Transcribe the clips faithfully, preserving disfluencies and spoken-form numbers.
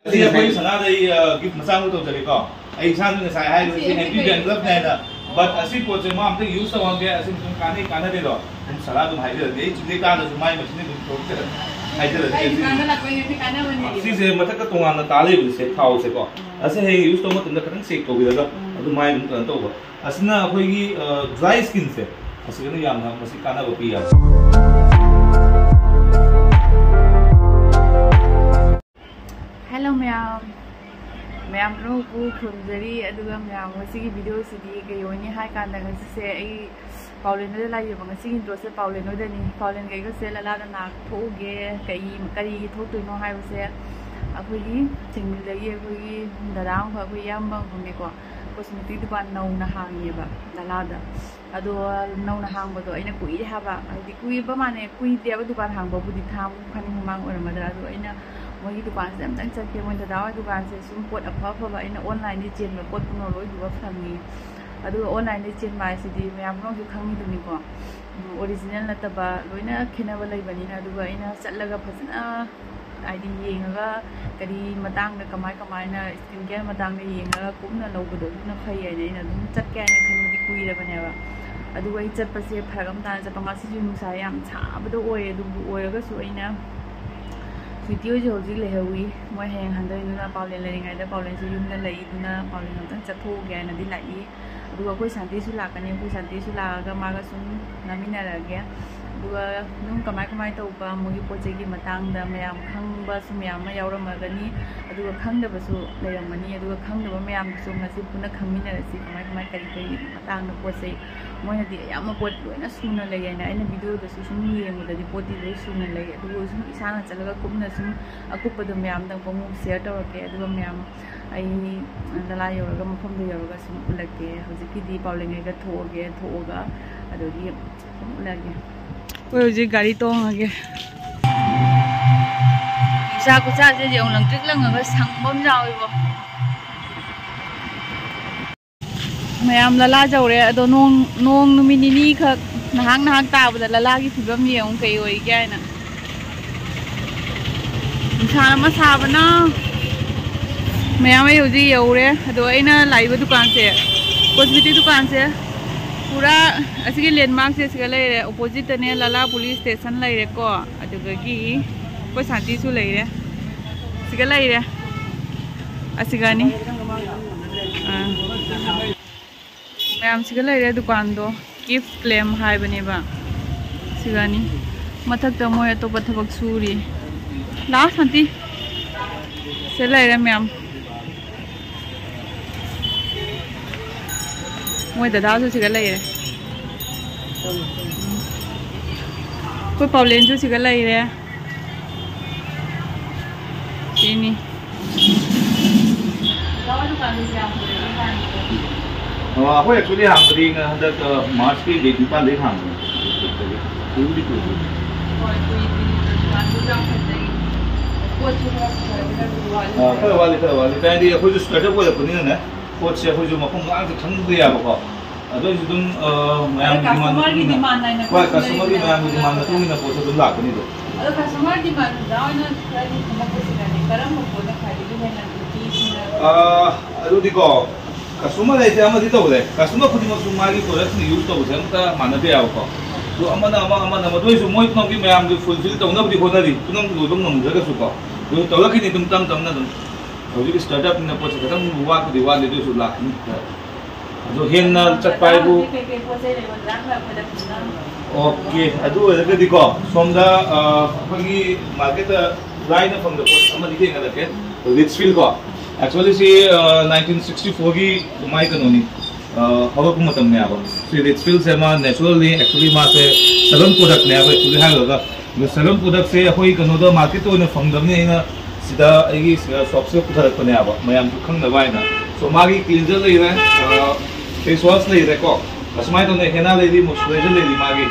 ꯑꯁꯤ ꯑꯩꯈꯣꯏ ꯁꯅꯥꯗ ꯑꯩ ꯒꯤꯐ ꯃꯆꯥ ꯑꯃ ꯇꯧꯖꯔꯦꯀꯣ꯫ ꯑꯩ ꯏꯁꯥꯅ ꯉꯁꯥꯏ ꯍꯥꯏꯔꯤꯕ ꯁꯤ ꯍꯦꯄꯤ ꯕꯦꯟ ꯀ꯭ꯂꯕꯅꯦ ꯍꯥꯏꯅ꯫ ꯕꯠ ꯑꯁꯤ ꯄꯣꯠꯁꯦ ꯃꯥ ꯑꯝꯇ ꯌꯨꯁ ꯇꯧꯍꯟꯒꯦ, ꯑꯁꯤ ꯑꯗꯨꯝ ꯀꯥꯟꯅꯩ ꯀꯥꯟꯅꯗꯦꯗꯣ ꯑꯗꯨꯝ ꯁꯅꯥ ꯑꯗꯨꯝ ꯍꯥꯏꯕꯤꯔꯒꯦ꯫ ꯑꯩ ꯆꯨꯝꯗꯩ ꯀꯥꯟꯗꯁꯨ ꯃꯥꯏ ꯃꯁꯤꯡ ꯑꯗꯨꯝ ꯊꯣꯛꯆꯔꯒꯦ, ꯍꯥꯏꯖꯔꯒꯦ꯫ ꯑꯩ ꯁꯤ ꯀꯥꯟꯅꯔꯛꯄꯩꯅꯦ, ꯁꯤ ꯀꯥꯟꯅꯕꯅꯦ꯫ ꯁꯤꯁꯦ ꯃꯊꯛꯇ ꯇꯣꯉꯥꯟꯅ ꯇꯥ ꯂꯩꯕꯁꯦ ꯊꯥꯎꯁꯦꯀꯣ꯫ ꯑꯁꯤ ꯍꯌꯦꯡ ꯌꯨꯁ ꯇꯧꯕ ꯃꯇꯝꯗ ꯈꯤꯇꯪ ꯆꯦꯛ ꯇꯧꯕꯤꯔꯒ ꯑꯗꯨꯃꯥꯏꯅ ꯑꯗꯨꯝ ꯀꯩꯅꯣ ꯇꯧꯕ꯫ ꯑꯁꯤꯅ ꯑꯩꯈꯣꯏꯒꯤ ꯗ꯭ꯔꯥꯏ ꯁ꯭ꯀꯤꯟꯁꯦ ꯑꯁꯤꯒꯅ ꯌꯥꯝꯅ ꯃꯁꯤ ꯀꯥꯟꯅꯕ ꯄꯤ ꯌꯥꯝ꯫ ꯍꯦꯜꯂꯣ ꯃꯌꯥꯝ, ꯃꯌꯥꯝ ꯄꯨꯝꯅꯃꯛꯄꯨ ꯈꯨꯔꯨꯝꯖꯔꯤ꯫ ꯑꯗꯨꯒ ꯃꯌꯥꯝ, ꯉꯁꯤꯒꯤ ꯚꯤꯗꯤꯑꯣꯁꯤꯗꯤ ꯀꯩ ꯑꯣꯏꯅꯤ ꯍꯥꯏ ꯀꯥꯟꯗ, ꯉꯁꯤꯁꯦ ꯑꯩ ꯄꯥꯎꯂꯦꯟ ꯍꯣꯏꯗ ꯂꯥꯛꯏꯕ꯫ ꯉꯁꯤꯒꯤ ꯏꯟꯇ꯭ꯔꯣꯁꯦ ꯄꯥꯎꯂꯦꯟ ꯍꯣꯏꯗꯅꯤ꯫ ꯄꯥꯎꯂꯦꯟꯒ ꯑꯩꯒꯁꯦ ꯂꯂꯥꯗ ꯅꯥ ꯊꯣꯛꯎꯒꯦ꯫ ꯀꯩ, ꯀꯔꯤꯒꯤ ꯊꯣꯛꯇꯣꯏꯅꯣ ꯍꯥꯏꯕꯁꯦ, ꯑꯩꯈꯣꯏꯒꯤ ꯆꯤꯡꯃꯤꯗꯒꯤ ꯑꯩꯈꯣꯏꯒꯤ ꯗꯗꯥ ꯑꯃꯈꯛ, ꯑꯩꯈꯣꯏ ꯏꯌꯥꯝꯕ ꯑꯃꯈꯛꯅꯦꯀꯣ, ꯀꯣꯁꯃꯦꯇꯤꯛ ꯗꯨꯀꯥꯟ ꯅꯧꯅ ꯍꯥꯡꯉꯦꯕ ꯂꯂꯥꯗ꯫ ꯑꯗꯣ ꯅꯧꯅ ꯍꯥꯡꯕꯗꯣ ꯑꯩꯅ ꯀꯨꯏꯔꯦ ꯍꯥꯏꯕ, ꯍꯥꯏꯗꯤ ꯀꯨꯏꯕ ꯃꯥꯅꯦ, ꯀꯨꯏꯗꯦꯕ ꯗꯨꯀꯥꯟ ꯍꯥꯡꯕꯕꯨꯗꯤ, ꯊꯥ ꯃꯨꯛ ꯈꯔꯅꯤ ꯃꯃꯥꯡ ꯑꯣꯏꯔꯝꯒꯗ꯭ꯔꯥ꯫ ꯑꯗꯣ ꯑꯩꯅ ꯃꯣꯏꯒꯤ ꯗꯨꯀꯥꯟꯁꯤꯗ ꯑꯝꯇꯪ ꯆꯠꯀꯦ꯫ ꯃꯣꯏ ꯗꯗꯥ ꯍꯣꯏ ꯗꯨꯀꯥꯟꯁꯦ ꯁꯨꯝ ꯄꯣꯠ ꯑꯐ ꯑꯐꯕ ꯑꯩꯅ ꯑꯣꯟꯂꯥꯏꯟꯗꯒꯤ ꯆꯦꯟꯕ ꯄꯣꯠ ꯄꯨꯝꯅꯃꯛ ꯂꯣꯏ ꯎꯕ ꯐꯪꯉꯤ꯫ ꯑꯗꯨꯒ ꯑꯣꯟꯂꯥꯏꯟꯗꯒꯤ ꯆꯦꯟꯕ ꯍꯥꯏꯁꯤꯗꯤ ꯃꯌꯥꯝ ꯄꯨꯝꯅꯃꯛꯁꯨ ꯈꯪꯉꯤꯗꯨꯅꯤꯀꯣ, ꯑꯣꯔꯤꯖꯤꯅꯦꯜ ꯅꯠꯇꯕ ꯂꯣꯏꯅ ꯈꯦꯠꯅꯕ ꯂꯩꯕꯅꯤꯅ꯫ ꯑꯗꯨꯒ ꯑꯩꯅ ꯆꯠꯂꯒ ꯐꯖꯅ ꯍꯥꯏꯗꯤ ꯌꯦꯡꯉꯒ ꯀꯔꯤ ꯃꯇꯥꯡꯗ ꯀꯃꯥꯏ ꯀꯃꯥꯏꯅ ꯁ꯭ꯀꯤꯟ ꯀꯦꯌꯔ ꯃꯇꯥꯡꯗ ꯌꯦꯡꯉꯒ ꯀꯨꯞꯅ ꯂꯧꯕꯗꯣ ꯑꯗꯨꯅ ꯐꯩ ꯍꯥꯏꯅ ꯑꯩꯅ ꯑꯗꯨꯝ ꯆꯠꯀꯦ ꯍꯥꯏꯅ ꯈꯟꯕꯗꯤ ꯀꯨꯏꯔꯕꯅꯦꯕ꯫ ꯑꯗꯨꯒ ꯑꯩ ꯆꯠꯄꯁꯦ ꯐꯔꯛ ꯑꯃ ꯇꯥꯅ ꯆꯠꯄ꯫ ꯉꯁꯤꯁꯨ ꯅꯨꯡꯁꯥ ꯌꯥꯝ ꯁꯥꯕꯗꯣ ꯑꯣꯏꯌꯦ꯫ ꯑꯗꯨꯕꯨ ꯑꯣꯏꯔꯒꯁꯨ ꯑꯩꯅ ꯁ꯭ꯋꯤꯇꯤ ꯍꯣꯏꯁꯨ ꯍꯧꯖꯤꯛ ꯂꯩꯍꯧꯋꯤ, ꯃꯣꯏ ꯍꯌꯦꯡ ꯍꯟꯗꯣꯏꯅꯤꯅ ꯄꯥꯎꯂꯦꯟ ꯂꯩꯔꯤꯉꯩꯗ ꯄꯥꯎꯂꯦꯟꯁꯨ ꯌꯨꯝꯗ ꯂꯩ, ꯑꯗꯨꯅ ꯄꯥꯎꯂꯦꯟ ꯑꯝꯇꯪ ꯆꯠꯊꯣꯛꯎꯒꯦ ꯍꯥꯏꯅꯗꯤ ꯂꯥꯛꯏ꯫ ꯑꯗꯨꯒ ꯑꯩꯈꯣꯏ ꯁꯥꯟꯇꯤꯁꯨ ꯂꯥꯛꯀꯅꯤ, ꯑꯩꯈꯣꯏ ꯁꯥꯟꯇꯤꯁꯨ ꯂꯥꯛꯑꯒ ꯃꯥꯒ ꯁꯨꯝ ꯅꯥꯃꯤꯟꯅꯔꯒꯦ꯫ ꯑꯗꯨꯒ ꯑꯗꯨꯝ ꯀꯃꯥꯏ ꯀꯃꯥꯏ ꯇꯧꯕ, ꯃꯣꯏꯒꯤ ꯄꯣꯠ ꯆꯩꯒꯤ ꯃꯇꯥꯡꯗ ꯃꯌꯥꯝ ꯈꯪꯕꯁꯨ ꯃꯌꯥꯝ ꯑꯃ ꯌꯥꯎꯔꯝꯃꯒꯅꯤ, ꯑꯗꯨꯒ ꯈꯪꯗꯕꯁꯨ ꯂꯩꯔꯝꯒꯅꯤ꯫ ꯑꯗꯨꯒ ꯈꯪꯗꯕ ꯃꯌꯥꯝꯗꯨꯁꯨ ꯉꯁꯤ ꯄꯨꯟꯅ ꯈꯪꯃꯤꯟꯅꯔꯁꯤ, ꯀꯃꯥꯏ ꯀꯃꯥꯏ ꯀꯔꯤ ꯀꯔꯤ ꯃꯇꯥꯡꯗ ꯄꯣꯠ ꯆꯩ꯫ ꯃꯣꯏꯅꯗꯤ ꯑꯌꯥꯝꯕ ꯄꯣꯠ ꯂꯣꯏꯅ ꯁꯨꯅ ꯂꯩ ꯍꯥꯏꯅ ꯑꯩꯅ ꯚꯤꯗꯤꯑꯣꯗꯁꯨ ꯁꯨꯝ ꯌꯦꯡꯕꯗꯗꯤ ꯄꯣꯠꯇꯤ ꯂꯣꯏ ꯁꯨꯅ ꯂꯩ꯫ ꯑꯗꯨꯕꯨ ꯁꯨꯝ ꯏꯁꯥꯅ ꯆꯠꯂꯒ ꯀꯨꯞꯅ ꯁꯨꯝ ꯑꯀꯨꯞꯄꯗꯣ ꯃꯌꯥꯝꯗꯪ ꯄꯨꯡꯃꯨꯛ ꯁꯤꯌꯔ ꯇꯧꯔꯛꯀꯦ꯫ ꯑꯗꯨꯒ ꯃꯌꯥꯝ ꯑꯩ ꯂꯂꯥ ꯌꯧꯔꯒ, ꯃꯐꯝꯗ ꯌꯧꯔꯒ ꯁꯨꯝ ꯎꯠꯂꯛꯀꯦ꯫ ꯍꯧꯖꯤꯛꯀꯤꯗꯤ ꯄꯥꯎꯂꯦꯟꯒꯩꯗ ꯊꯣꯛꯑꯒꯦ, ꯊꯣꯛꯑꯒ ꯑꯗꯨꯗꯒꯤ ꯁꯨꯝ ꯎꯠꯂꯛꯀꯦ꯫ ꯑꯩꯈꯣꯏ ꯍꯧꯖꯤꯛ ꯒꯥꯔꯤ ꯇꯣꯡꯉꯒꯦ꯫ ꯅꯨꯡꯁꯥ ꯈꯨꯠꯁꯥꯁꯦ ꯌꯦꯡꯉꯨ, ꯂꯪꯇ꯭ꯔꯤꯛ ꯂꯪꯉꯒ ꯁꯪꯕ ꯑꯃ ꯌꯥꯎꯋꯦꯕꯣ꯫ ꯃꯌꯥꯝ ꯂꯂꯥ ꯌꯧꯔꯦ, ꯑꯗꯣ ꯅꯣꯡ, ꯅꯣꯡ ꯅꯨꯃꯤꯠ ꯅꯤꯅꯤ ꯈꯛ ꯅꯍꯥꯛ ꯅꯍꯥꯛ ꯇꯥꯕꯗ ꯂꯂꯥꯒꯤ ꯐꯤꯕꯝ ꯌꯦꯡꯉꯨ ꯀꯩ ꯑꯣꯏꯒꯦ ꯍꯥꯏꯅ꯫ ꯅꯨꯡꯁꯥ ꯑꯃ ꯁꯥꯕꯅ꯫ ꯃꯌꯥꯝ, ꯑꯩ ꯍꯧꯖꯤꯛ ꯌꯧꯔꯦ꯫ ꯑꯗꯣ ꯑꯩꯅ ꯂꯥꯛꯏꯕ ꯗꯨꯀꯥꯟꯁꯦ, ꯀꯣꯁꯃꯦꯇꯤꯛ ꯗꯨꯀꯥꯟꯁꯦ, ꯄꯨꯔꯥ ꯑꯁꯤꯒꯤ ꯂꯦꯟꯃꯥꯔꯛꯁꯦ ꯁꯤꯒ ꯂꯩꯔꯦ꯫ ꯑꯣꯄꯣꯖꯤꯠꯇꯅꯦ ꯂꯥꯂꯥ ꯄꯨꯂꯤꯁ ꯁ꯭ꯇꯦꯁꯟ ꯂꯩꯔꯦꯀꯣ꯫ ꯑꯗꯨꯗꯒꯤ ꯑꯩꯈꯣꯏ ꯁꯥꯟꯇꯤꯁꯨ ꯂꯩꯔꯦ, ꯁꯤꯒ ꯂꯩꯔꯦ, ꯑꯁꯤꯒꯅꯤ꯫ ꯑꯥ꯫ ꯃꯌꯥꯝꯁꯤꯒ ꯂꯩꯔꯦ ꯗꯨꯀꯥꯟꯗꯣ꯫ ꯀꯤꯐ ꯀ꯭ꯂꯦꯝ ꯍꯥꯏꯕꯅꯦꯕ꯫ ꯁꯤꯒꯅꯤ꯫ ꯃꯊꯛꯇ ꯃꯣꯏ ꯑꯇꯣꯞꯄ ꯊꯕꯛ ꯁꯨꯔꯤ꯫ ꯂꯥꯛꯑꯣ ꯁꯥꯟꯇꯤ꯫ ꯁꯤꯗ ꯂꯩꯔꯦ ꯃꯌꯥꯝ꯫ ꯃꯣꯏ ꯗꯗꯥꯁꯨ ꯁꯤꯒ ꯂꯩꯔꯦ꯫ ꯑꯩꯈꯣꯏ ꯄꯥꯎꯂꯦꯟꯁꯨ ꯁꯤꯒ ꯂꯩꯔꯦ꯫ ꯁꯤꯅꯤ꯫ ꯑ, ꯑꯩꯈꯣꯏ actually ꯍꯥꯡꯕꯗꯤ ꯍꯟꯗꯛ, ꯑ, ꯃꯥꯔꯆꯀꯤ ꯗꯦꯠ ꯅꯤꯄꯥꯟꯗꯒꯤ ꯍꯥꯡꯕꯅꯤ꯫ ꯀꯨꯏꯕꯨꯗꯤ ꯀꯨꯏꯗ꯭ꯔꯤ꯫ ꯑ, ꯈꯔ ꯋꯥꯠꯂꯤ, ꯈꯔ ꯋꯥꯠꯂꯤ꯫ ꯀꯩ ꯍꯥꯏꯗꯤ ꯑꯩꯈꯣꯏꯁꯨ startup ꯑꯣꯏꯔꯛꯄꯅꯤꯅꯅꯦ, ꯄꯣꯠꯁꯦ ꯑꯩꯈꯣꯏꯁꯨ ꯃꯐꯝ ꯉꯥꯡꯇ ꯈꯪꯕ ꯌꯥꯕꯀꯣ꯫ ꯑꯗꯨ ꯑꯣꯏꯁꯨ ꯑꯗꯨꯝ, ꯑ, ꯃꯌꯥꯝꯒꯤ demand ꯃꯇꯨꯡ ꯏꯟꯅ, ꯍꯣꯏ, customer ꯒꯤ ꯃꯌꯥꯝꯒꯤ demand ꯃꯇꯨꯡ ꯏꯟꯅ ꯄꯣꯠꯁꯨ ꯑꯗꯨꯝ ꯂꯥꯛꯀꯅꯤ ꯑꯗꯣ꯫ ꯑꯗꯣ customer demand ꯑꯣꯖꯥ ꯍꯣꯏꯅ ꯈꯔꯗꯤ ꯈꯪꯉꯛꯄꯁꯤꯗꯅꯦ, ꯀꯔꯝꯕ ꯄꯣꯠꯅ ꯈ꯭ꯋꯥꯏꯗꯒꯤ ꯍꯦꯟꯅ ꯅꯨꯄꯤꯁꯤꯡꯅ ꯑ, ꯑꯗꯨꯗꯤꯀꯣ, customer ꯍꯥꯏꯁꯦ ꯑꯃꯗꯤ ꯇꯧꯔꯦ, customer ꯈꯨꯗꯤꯡꯃꯛꯁꯨ ꯃꯥꯒꯤ product ꯁꯤꯡ use ꯇꯧꯕꯁꯦ ꯑꯝꯇ ꯃꯥꯟꯅꯗꯦ ꯍꯥꯏꯕꯀꯣ꯫ ꯑꯗꯣ ꯑꯃꯅ ꯑꯃ, ꯑꯃꯅ ꯑꯃ, ꯑꯗꯨ ꯑꯣꯏꯁꯨ ꯃꯣꯏ ꯄꯨꯝꯅꯃꯛꯀꯤ ꯃꯌꯥꯝꯒꯤ fulfill ꯇꯧꯅꯕꯗꯤ ꯍꯣꯠꯅꯔꯤ, ꯄꯨꯝꯅꯃꯛ ꯂꯣꯏꯕ ꯉꯝꯗ꯭ꯔꯒꯁꯨꯀꯣ꯫ ꯑꯗꯨ ꯇꯧꯔꯛꯈꯤꯅꯤ ꯑꯗꯨꯝ ꯇꯞ ꯇꯞꯅ ꯑꯗꯨꯝ꯫ ꯍꯧꯖꯤꯛꯀꯤ startup ꯅꯤꯅ ꯄꯣꯠꯁꯦ ꯈꯤꯇꯪ ꯋꯥꯠꯄꯗꯤ ꯋꯥꯠꯂꯤ, ꯑꯗꯨ ꯑꯣꯏꯁꯨ ꯂꯥꯛꯈꯤꯅꯤ꯫ ꯑꯗꯣ ꯍꯦꯟꯅ ꯆꯠꯄ ꯍꯥꯏꯕꯨ꯫ ꯀꯩꯀꯩ ꯄꯣꯠ ꯆꯩ ꯂꯩꯕ ꯑꯣꯖꯥ ꯈꯔ ꯑꯩꯈꯣꯏꯗ ꯐꯖꯅ꯫ OK, ꯑꯗꯨ ꯑꯣꯏꯔꯒꯗꯤꯀꯣ, ꯁꯣꯝꯗ, ꯑ, ꯑꯩꯈꯣꯏꯒꯤ market ꯇ ꯂꯥꯏꯅ ꯐꯪꯗꯕ ꯄꯣꯠ ꯑꯃꯗꯤ ꯊꯦꯡꯅꯔꯛꯀꯦ꯫ Richfield ꯀꯣ꯫ Actually ꯁꯤ, ꯑ, nineteen sixty four ꯒꯤ ꯃꯥꯏ ꯀꯩꯅꯣꯅꯤ, ꯑ, ꯍꯧꯔꯛꯄ ꯃꯇꯝꯅꯦꯕ꯫ ꯁꯤ Richfield ꯁꯦ ꯃꯥ naturally, actually ꯃꯥꯁꯦ Ceylon product ꯅꯦꯕ, actually ꯍꯥꯏꯔꯨꯔꯒ꯫ ꯑꯗꯣ Ceylon product ꯁꯦ ꯑꯩꯈꯣꯏ ꯀꯩꯅꯣꯗ market ꯇ ꯑꯣꯏꯅ ꯐꯪꯗꯕꯅꯤ, ꯑꯩꯅ ꯁꯤꯗ ꯑꯩꯒꯤ ꯁꯤꯗ shop ꯁꯤꯗ ꯄꯨꯊꯔꯛꯄꯅꯦꯕ, ꯃꯌꯥꯝꯁꯨ ꯈꯪꯅꯕ ꯍꯥꯏꯅ꯫ So ꯃꯥꯒꯤ cleanser ꯂꯩꯔꯦ, ꯑ, face wash ꯂꯩꯔꯦꯀꯣ, ꯑꯁꯨꯃꯥꯏꯅ ꯇꯧꯅ henna ꯂꯩꯔꯤ, moisturizer ꯂꯩꯔꯤ ꯃꯥꯒꯤ꯫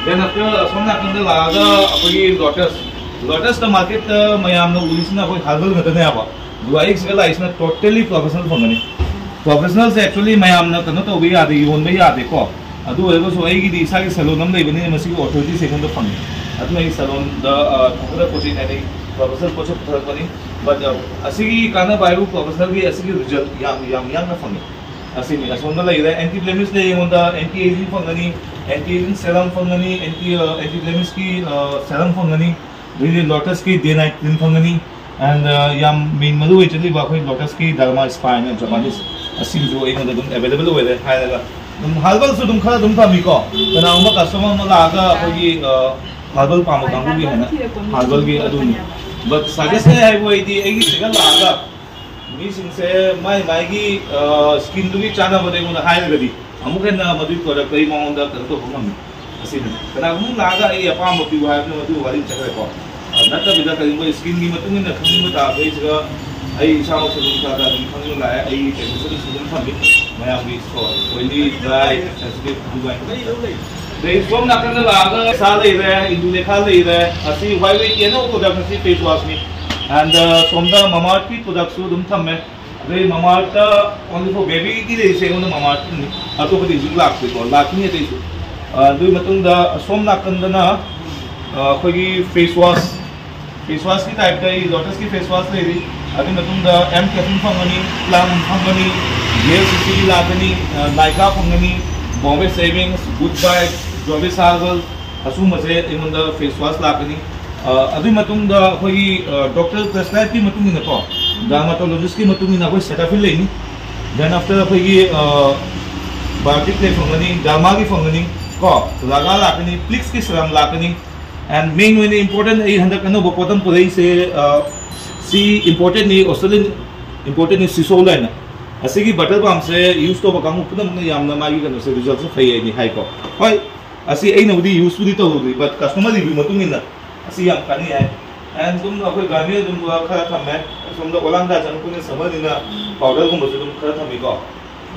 Then after ꯑꯁꯣꯝ ꯅꯥꯀꯟꯗ ꯂꯥꯛꯑꯒ ꯑꯩꯈꯣꯏꯒꯤ Lotus, Lotus ꯇ market ꯇ ꯃꯌꯥꯝꯅ ꯎꯔꯤꯁꯤꯅ ꯑꯩꯈꯣꯏ herbal ꯉꯥꯛꯇꯅꯦꯕ꯫ ꯑꯗꯨꯒ ꯑꯩꯒꯤꯁꯤꯗ ꯂꯥꯛꯏꯁꯤꯅ totally professional ꯐꯪꯒꯅꯤ꯫ Professional ꯁꯦ actually ꯃꯌꯥꯝꯅ ꯀꯩꯅꯣ ꯇꯧꯕ ꯌꯥꯗꯦ, ꯌꯣꯟꯕ ꯌꯥꯗꯦꯀꯣ꯫ ꯑꯗꯨ ꯑꯣꯏꯔꯒꯁꯨ ꯑꯩꯒꯤꯗꯤ ꯏꯁꯥꯒꯤ salon ꯑꯃ ꯂꯩꯕꯅꯤꯅ ꯃꯁꯤꯒꯤ authority ꯁꯦ ꯑꯩꯉꯣꯟꯗ ꯐꯪꯉꯤ꯫ ꯑꯗꯨꯅ ꯑꯩ salon ꯗ, ꯑ, ꯊꯝꯒꯗꯕ ꯄꯣꯠ ꯆꯩ ꯍꯥꯏꯗꯤ ꯄ꯭ꯔꯣꯐꯦꯁꯅꯦꯜ ꯄꯣꯠꯁꯛ ꯄꯨꯊꯔꯛꯄꯅꯤ꯫ But ꯑꯁꯤꯒꯤ ꯀꯥꯟꯅꯕ ꯍꯥꯏꯕꯨ ꯄ꯭ꯔꯣꯐꯦꯁꯅꯦꯜꯒꯤ ꯑꯁꯤꯒꯤ ꯔꯤꯖꯜꯠ ꯌꯥꯝ ꯌꯥꯝ ꯌꯥꯡꯅ ꯐꯪꯉꯤ꯫ ꯑꯁꯤꯅꯤ ꯑꯁꯣꯝꯗ ꯂꯩꯔꯦ, ꯑꯦꯟꯇꯤ ꯕ꯭ꯂꯦꯃꯤꯁ ꯂꯩ ꯑꯩꯉꯣꯟꯗ, ꯑꯦꯟꯇꯤ ꯑꯦꯖꯤꯡ ꯐꯪꯒꯅꯤ, ꯑꯦꯟꯇꯤ ꯑꯦꯖꯤꯡ ꯁꯦꯔꯝ ꯐꯪꯒꯅꯤ, ꯑꯦꯟꯇꯤ ꯑꯦꯟꯇꯤ ꯕ꯭ꯂꯦꯃꯤꯁꯀꯤ ꯁꯦꯔꯝ ꯐꯪꯒꯅꯤ, ꯑꯗꯩꯗꯤ ꯂꯣꯇꯁꯀꯤ ꯗꯦ ꯅꯥꯏꯠ ꯀ꯭ꯔꯤꯝ ꯐꯪꯒꯅꯤ꯫ ꯑꯦꯟ ꯌꯥꯝ ꯃꯦꯟ ꯃꯔꯨ ꯑꯣꯏꯖꯔꯤꯕ ꯑꯩꯈꯣꯏ ꯂꯣꯇꯁꯀꯤ ꯗꯔꯃꯥ ꯁ꯭ꯄꯥ ꯍꯥꯏꯅ ꯖꯄꯥꯅꯤꯁ, ꯑꯁꯤꯁꯨ ꯑꯩꯉꯣꯟꯗ ꯑꯗꯨꯝ ꯑꯦꯕꯥꯏꯂꯦꯕꯜ ꯑꯣꯏꯔꯦ ꯍꯥꯏꯔꯒ ꯑꯗꯨꯝ ꯍꯥꯔꯕꯜꯁꯨ ꯑꯗꯨꯝ ꯈꯔ ꯑꯗꯨꯝ ꯊꯝꯃꯤꯀꯣ꯫ ꯀꯅꯥꯒꯨꯝꯕ ꯀꯁꯇꯃꯔ ꯑꯃ ꯂꯥꯛꯑꯒ ꯑꯩꯈꯣꯏꯒꯤ ꯍꯥꯔꯕꯜ ꯄꯥꯝꯕ ꯀꯥꯡꯕꯨꯒꯤ ꯍꯥꯏꯅ ꯍꯥꯔꯕꯜꯒꯤ ꯑꯗꯨꯅꯤ꯫ ꯕꯠ ꯁꯖꯦꯁ ꯍꯥꯏꯕꯨ ꯑꯩꯗꯤ ꯑꯩꯒꯤ ꯁꯤꯗ ꯂꯥꯛꯑꯒ ꯃꯤꯁꯤꯡꯁꯦ ꯃꯥꯏ ꯃꯥꯏꯒꯤ ꯁ꯭ꯀꯤꯟꯗꯨꯒꯤ ꯆꯥꯟꯅꯕꯗ ꯑꯩꯉꯣꯟꯗ ꯍꯥꯏꯔꯒꯗꯤ ꯑꯃꯨꯛ ꯍꯦꯟꯅ ꯃꯗꯨꯒꯤ ꯄ꯭ꯔꯣꯗꯛꯇ ꯑꯩ ꯃꯉꯣꯟꯗ ꯀꯩꯅꯣ ꯇꯧꯕ ꯉꯝꯃꯤ꯫ ꯑꯁꯤꯅꯤ꯫ ꯀꯅꯥꯒꯨꯝꯕ ꯑꯃ ꯂꯥꯛꯑꯒ ꯑꯩ ꯑꯄꯥꯝꯕ ꯄꯤꯌꯨ ꯍꯥꯏꯕꯗꯨ ꯃꯗꯨ ꯋꯥꯔꯤ ꯆꯠꯈ꯭ꯔꯦꯀꯣ꯫ ꯑ, ꯅꯠꯇꯕꯤꯗ ꯀꯔꯤꯒꯨꯝꯕ ꯁ꯭ꯀꯤꯟꯒꯤ ꯃꯇꯨꯡ ꯏꯟꯅ ꯈꯪꯅꯤꯡꯕ ꯇꯥꯔꯒꯗꯤ ꯁꯤꯗ ꯑꯩ ꯏꯁꯥꯃꯛꯁꯨ ꯑꯗꯨꯝ ꯈꯔ ꯈꯔ ꯑꯗꯨꯝ ꯈꯪꯅꯤꯡꯕ ꯂꯥꯛꯑꯦ꯫ ꯑꯩ ꯀꯩꯅꯣꯁꯨ ꯑꯗꯨꯝ ꯊꯝꯃꯤ ꯃꯌꯥꯝꯒꯤ ꯁꯣ ꯑꯣꯏꯂꯤ, ꯗ꯭ꯔꯥꯏ, ꯁꯦꯟꯁꯤꯇꯤꯚ ꯑꯗꯨꯃꯥꯏꯅ꯫ ꯑꯗꯩ ꯁꯣꯝ ꯅꯥꯀꯟꯗ ꯂꯥꯛꯑꯒ ꯁꯥ ꯂꯩꯔꯦ, ꯏꯟꯗꯨꯂꯦꯈꯥ ꯂꯩꯔꯦ, ꯑꯁꯤ ꯋꯥꯏ ꯋꯦꯠꯀꯤ ꯑꯅꯧꯕ ꯄ꯭ꯔꯣꯗꯛ ꯑꯁꯤ ꯐꯦꯁ ꯋꯥꯁꯅꯤ꯫ ꯑꯦꯟ ꯁꯣꯝꯗ ꯃꯃꯥꯔꯠꯀꯤ ꯄ꯭ꯔꯣꯗꯛꯁꯨ ꯑꯗꯨꯝ ꯊꯝꯃꯦ꯫ ꯑꯗꯩ ꯃꯃꯥꯔꯠꯇ ꯑꯣꯟꯂꯤ ꯐꯣꯔ ꯕꯦꯕꯤꯒꯤ ꯂꯩꯔꯤꯁꯦ ꯑꯩꯉꯣꯟꯗ ꯃꯃꯥꯔꯠꯀꯤꯅꯤ, ꯑꯇꯣꯞꯄꯗꯤ ꯍꯧꯖꯤꯛ ꯂꯥꯛꯇ꯭ꯔꯤꯀꯣ, ꯂꯥꯛꯈꯤꯅꯤ ꯑꯇꯩꯁꯨ꯫ ꯑ, ꯑꯗꯨꯒꯤ ꯃꯇꯨꯡꯗ ꯑꯁꯣꯝ ꯅꯥꯀꯟꯗꯅ ꯑ, ꯑꯩꯈꯣꯏꯒꯤ ꯐꯦꯁ ꯋꯥꯁ, ꯐꯦꯁ ꯋꯥꯁꯀꯤ ꯇꯥꯏꯞꯇ ꯑꯩ ꯂꯣꯇꯁꯀꯤ ꯐꯦꯁ ꯋꯥꯁ ꯂꯩꯔꯤ꯫ ꯑꯗꯨꯒꯤ ꯃꯇꯨꯡꯗ ꯑꯦꯝ ꯀꯦꯐꯤꯟ ꯐꯪꯒꯅꯤ, ꯄ꯭ꯂꯝ ꯐꯪꯒꯅꯤ, ꯖꯤ ꯑꯦꯜ ꯁꯤꯛꯁꯇꯤꯒꯤ ꯂꯥꯛꯀꯅꯤ, ꯂꯥꯏꯀꯥ ꯐꯪꯒꯅꯤ, ꯕꯣꯝꯕꯦ ꯁꯦꯚꯤꯡꯁ, ꯒꯨꯗ ꯕꯥꯏꯠ, ꯖꯣꯕꯤꯁ ꯍꯥꯔꯕꯜ, ꯑꯁꯨꯝꯕꯁꯦ ꯑꯩꯉꯣꯟꯗ ꯐꯦꯁ ꯋꯥꯁ ꯂꯥꯛꯀꯅꯤ꯫ ꯑ, ꯑꯗꯨꯒꯤ ꯃꯇꯨꯡꯗ ꯑꯩꯈꯣꯏꯒꯤ ꯗꯣꯛꯇꯔ ꯄ꯭ꯔꯦꯁꯀ꯭ꯔꯥꯏꯕꯀꯤ ꯃꯇꯨꯡ ꯏꯟꯅꯀꯣ, ꯗꯔꯃꯥꯇꯣꯂꯣꯖꯤꯁꯀꯤ ꯃꯇꯨꯡ ꯏꯟꯅ ꯑꯩꯈꯣꯏ ꯁꯦꯇꯥꯐꯤꯜ ꯂꯩꯅꯤ꯫ ꯗꯦꯟ ꯑꯥꯐꯇꯔ ꯑꯩꯈꯣꯏꯒꯤ ꯕꯥꯏꯑꯣꯇꯤꯛ ꯂꯩ ꯐꯪꯒꯅꯤ, ꯗꯔꯃꯥꯒꯤ ꯐꯪꯒꯅꯤ ꯀꯣ, ꯔꯥꯒꯥ ꯂꯥꯛꯀꯅꯤ, ꯄ꯭ꯂꯤꯛꯁꯀꯤ ꯁꯤꯔꯝ ꯂꯥꯛꯀꯅꯤ꯫ ꯑꯦꯟ ꯃꯦꯟ ꯑꯣꯏꯅ ꯏꯝꯄꯣꯔꯇꯦꯟ ꯑꯩ ꯍꯟꯗꯛ ꯑꯅꯧꯕ ꯄꯣꯠ ꯑꯃ ꯄꯨꯔꯛꯏꯁꯦ, ꯑ, ꯁꯤ ꯏꯝꯄꯣꯔꯇꯦꯟꯅꯤ, ꯑꯣꯁꯇ꯭ꯔꯦꯂꯤꯌꯟ ꯏꯝꯄꯣꯔꯇꯦꯟꯅꯤ, ꯁꯤꯁꯣꯜ ꯍꯥꯏꯅ꯫ ꯑꯁꯤꯒꯤ ꯕꯇꯔ ꯕꯥꯝꯁꯦ ꯌꯨꯁ ꯇꯧꯕ ꯀꯥꯡꯕꯨ ꯄꯨꯝꯅꯃꯛꯅ ꯌꯥꯝꯅ ꯃꯥꯒꯤ ꯀꯩꯅꯣꯁꯦ ꯔꯤꯖꯜꯠꯁꯦ ꯐꯩ ꯍꯥꯏꯅꯤ ꯍꯥꯏꯀꯣ꯫ ꯍꯣꯏ, ꯑꯁꯤ ꯑꯩꯅꯕꯨꯗꯤ ꯌꯨꯁꯄꯨꯗꯤ ꯇꯧꯔꯨꯗ꯭ꯔꯤ, ꯕꯠ ꯀꯁꯇꯃꯔ ꯔꯤꯚ꯭ꯌꯨ ꯃꯇꯨꯡ ꯏꯟꯅ ꯑꯁꯤ ꯌꯥꯝ ꯀꯥꯟꯅꯩ ꯍꯥꯏ꯫ ꯑꯦꯟ ꯑꯗꯨꯝ ꯑꯩꯈꯣꯏ ꯒꯥꯔꯃꯤ ꯑꯗꯨꯝ ꯈꯔ ꯊꯝꯃꯦ꯫ ꯁꯣꯝꯗ ꯑꯣꯂꯥꯡꯗꯥ ꯆꯪꯉꯛꯄꯅꯤꯅ ꯁꯝꯃꯔꯅꯤꯅ ꯄꯥꯎꯗꯔꯒꯨꯝꯕꯁꯨ ꯑꯗꯨꯝ ꯈꯔ ꯊꯝꯃꯤꯀꯣ꯫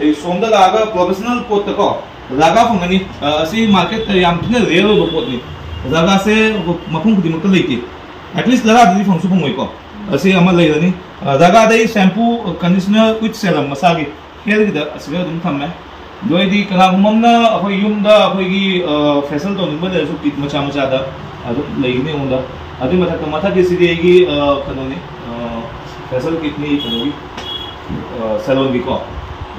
ꯑꯩ ꯁꯣꯝꯗ ꯂꯥꯛꯑꯒ ꯄ꯭ꯔꯣꯐꯦꯁꯅꯦꯜ ꯄꯣꯠꯇꯀꯣ ꯔꯥꯒꯥ ꯐꯪꯒꯅꯤ꯫ ꯑ, ꯑꯁꯤ ꯃꯥꯔꯀꯦꯠꯇ ꯌꯥꯝ ꯊꯤꯅ ꯔꯦꯌꯔ ꯑꯣꯏꯕ ꯄꯣꯠꯅꯤ꯫ ꯔꯥꯒꯥꯁꯦ ꯃꯐꯝ ꯈꯨꯗꯤꯡꯃꯛꯇ ꯂꯩꯇꯦ꯫ ꯑꯦꯠꯂꯤꯁ ꯇꯔꯥꯗꯗꯤ ꯐꯪꯁꯨ ꯐꯪꯉꯣꯏꯀꯣ꯫ ꯑꯁꯤ ꯑꯃ ꯂꯩꯔꯅꯤ꯫ ꯑ, ꯔꯥꯒꯥꯗꯩ ꯁꯦꯝꯄꯨ, ꯀꯟꯗꯤꯁꯅꯔ ꯋꯤꯠ ꯁꯦꯔꯝ ꯃꯁꯥꯒꯤ ꯍꯦꯌꯔꯒꯤꯗ ꯑꯁꯤꯗ ꯑꯗꯨꯝ ꯊꯝꯃꯦ꯫ ꯑꯗꯨ ꯑꯩꯗꯤ ꯀꯅꯥꯒꯨꯝꯕ ꯑꯃꯅ ꯑꯩꯈꯣꯏ ꯌꯨꯝꯗ ꯑꯩꯈꯣꯏꯒꯤ, ꯑ, ꯐꯦꯁꯤꯌꯦꯜ ꯇꯧꯅꯤꯡꯕ ꯂꯩꯔꯁꯨ ꯀꯤꯠ ꯃꯆꯥ ꯃꯆꯥꯗ ꯑꯗꯨꯝ ꯂꯩꯒꯅꯤ ꯑꯩꯉꯣꯟꯗ꯫ ꯑꯗꯨꯒꯤ ꯃꯊꯛꯇ, ꯃꯊꯛꯀꯤꯁꯤꯗꯤ ꯑꯩꯒꯤ, ꯑ, ꯀꯩꯅꯣꯅꯤ, ꯑ, facial kitꯅꯤ, ꯀꯩꯅꯣꯒꯤ, ꯑ, salonꯒꯤꯀꯣ꯫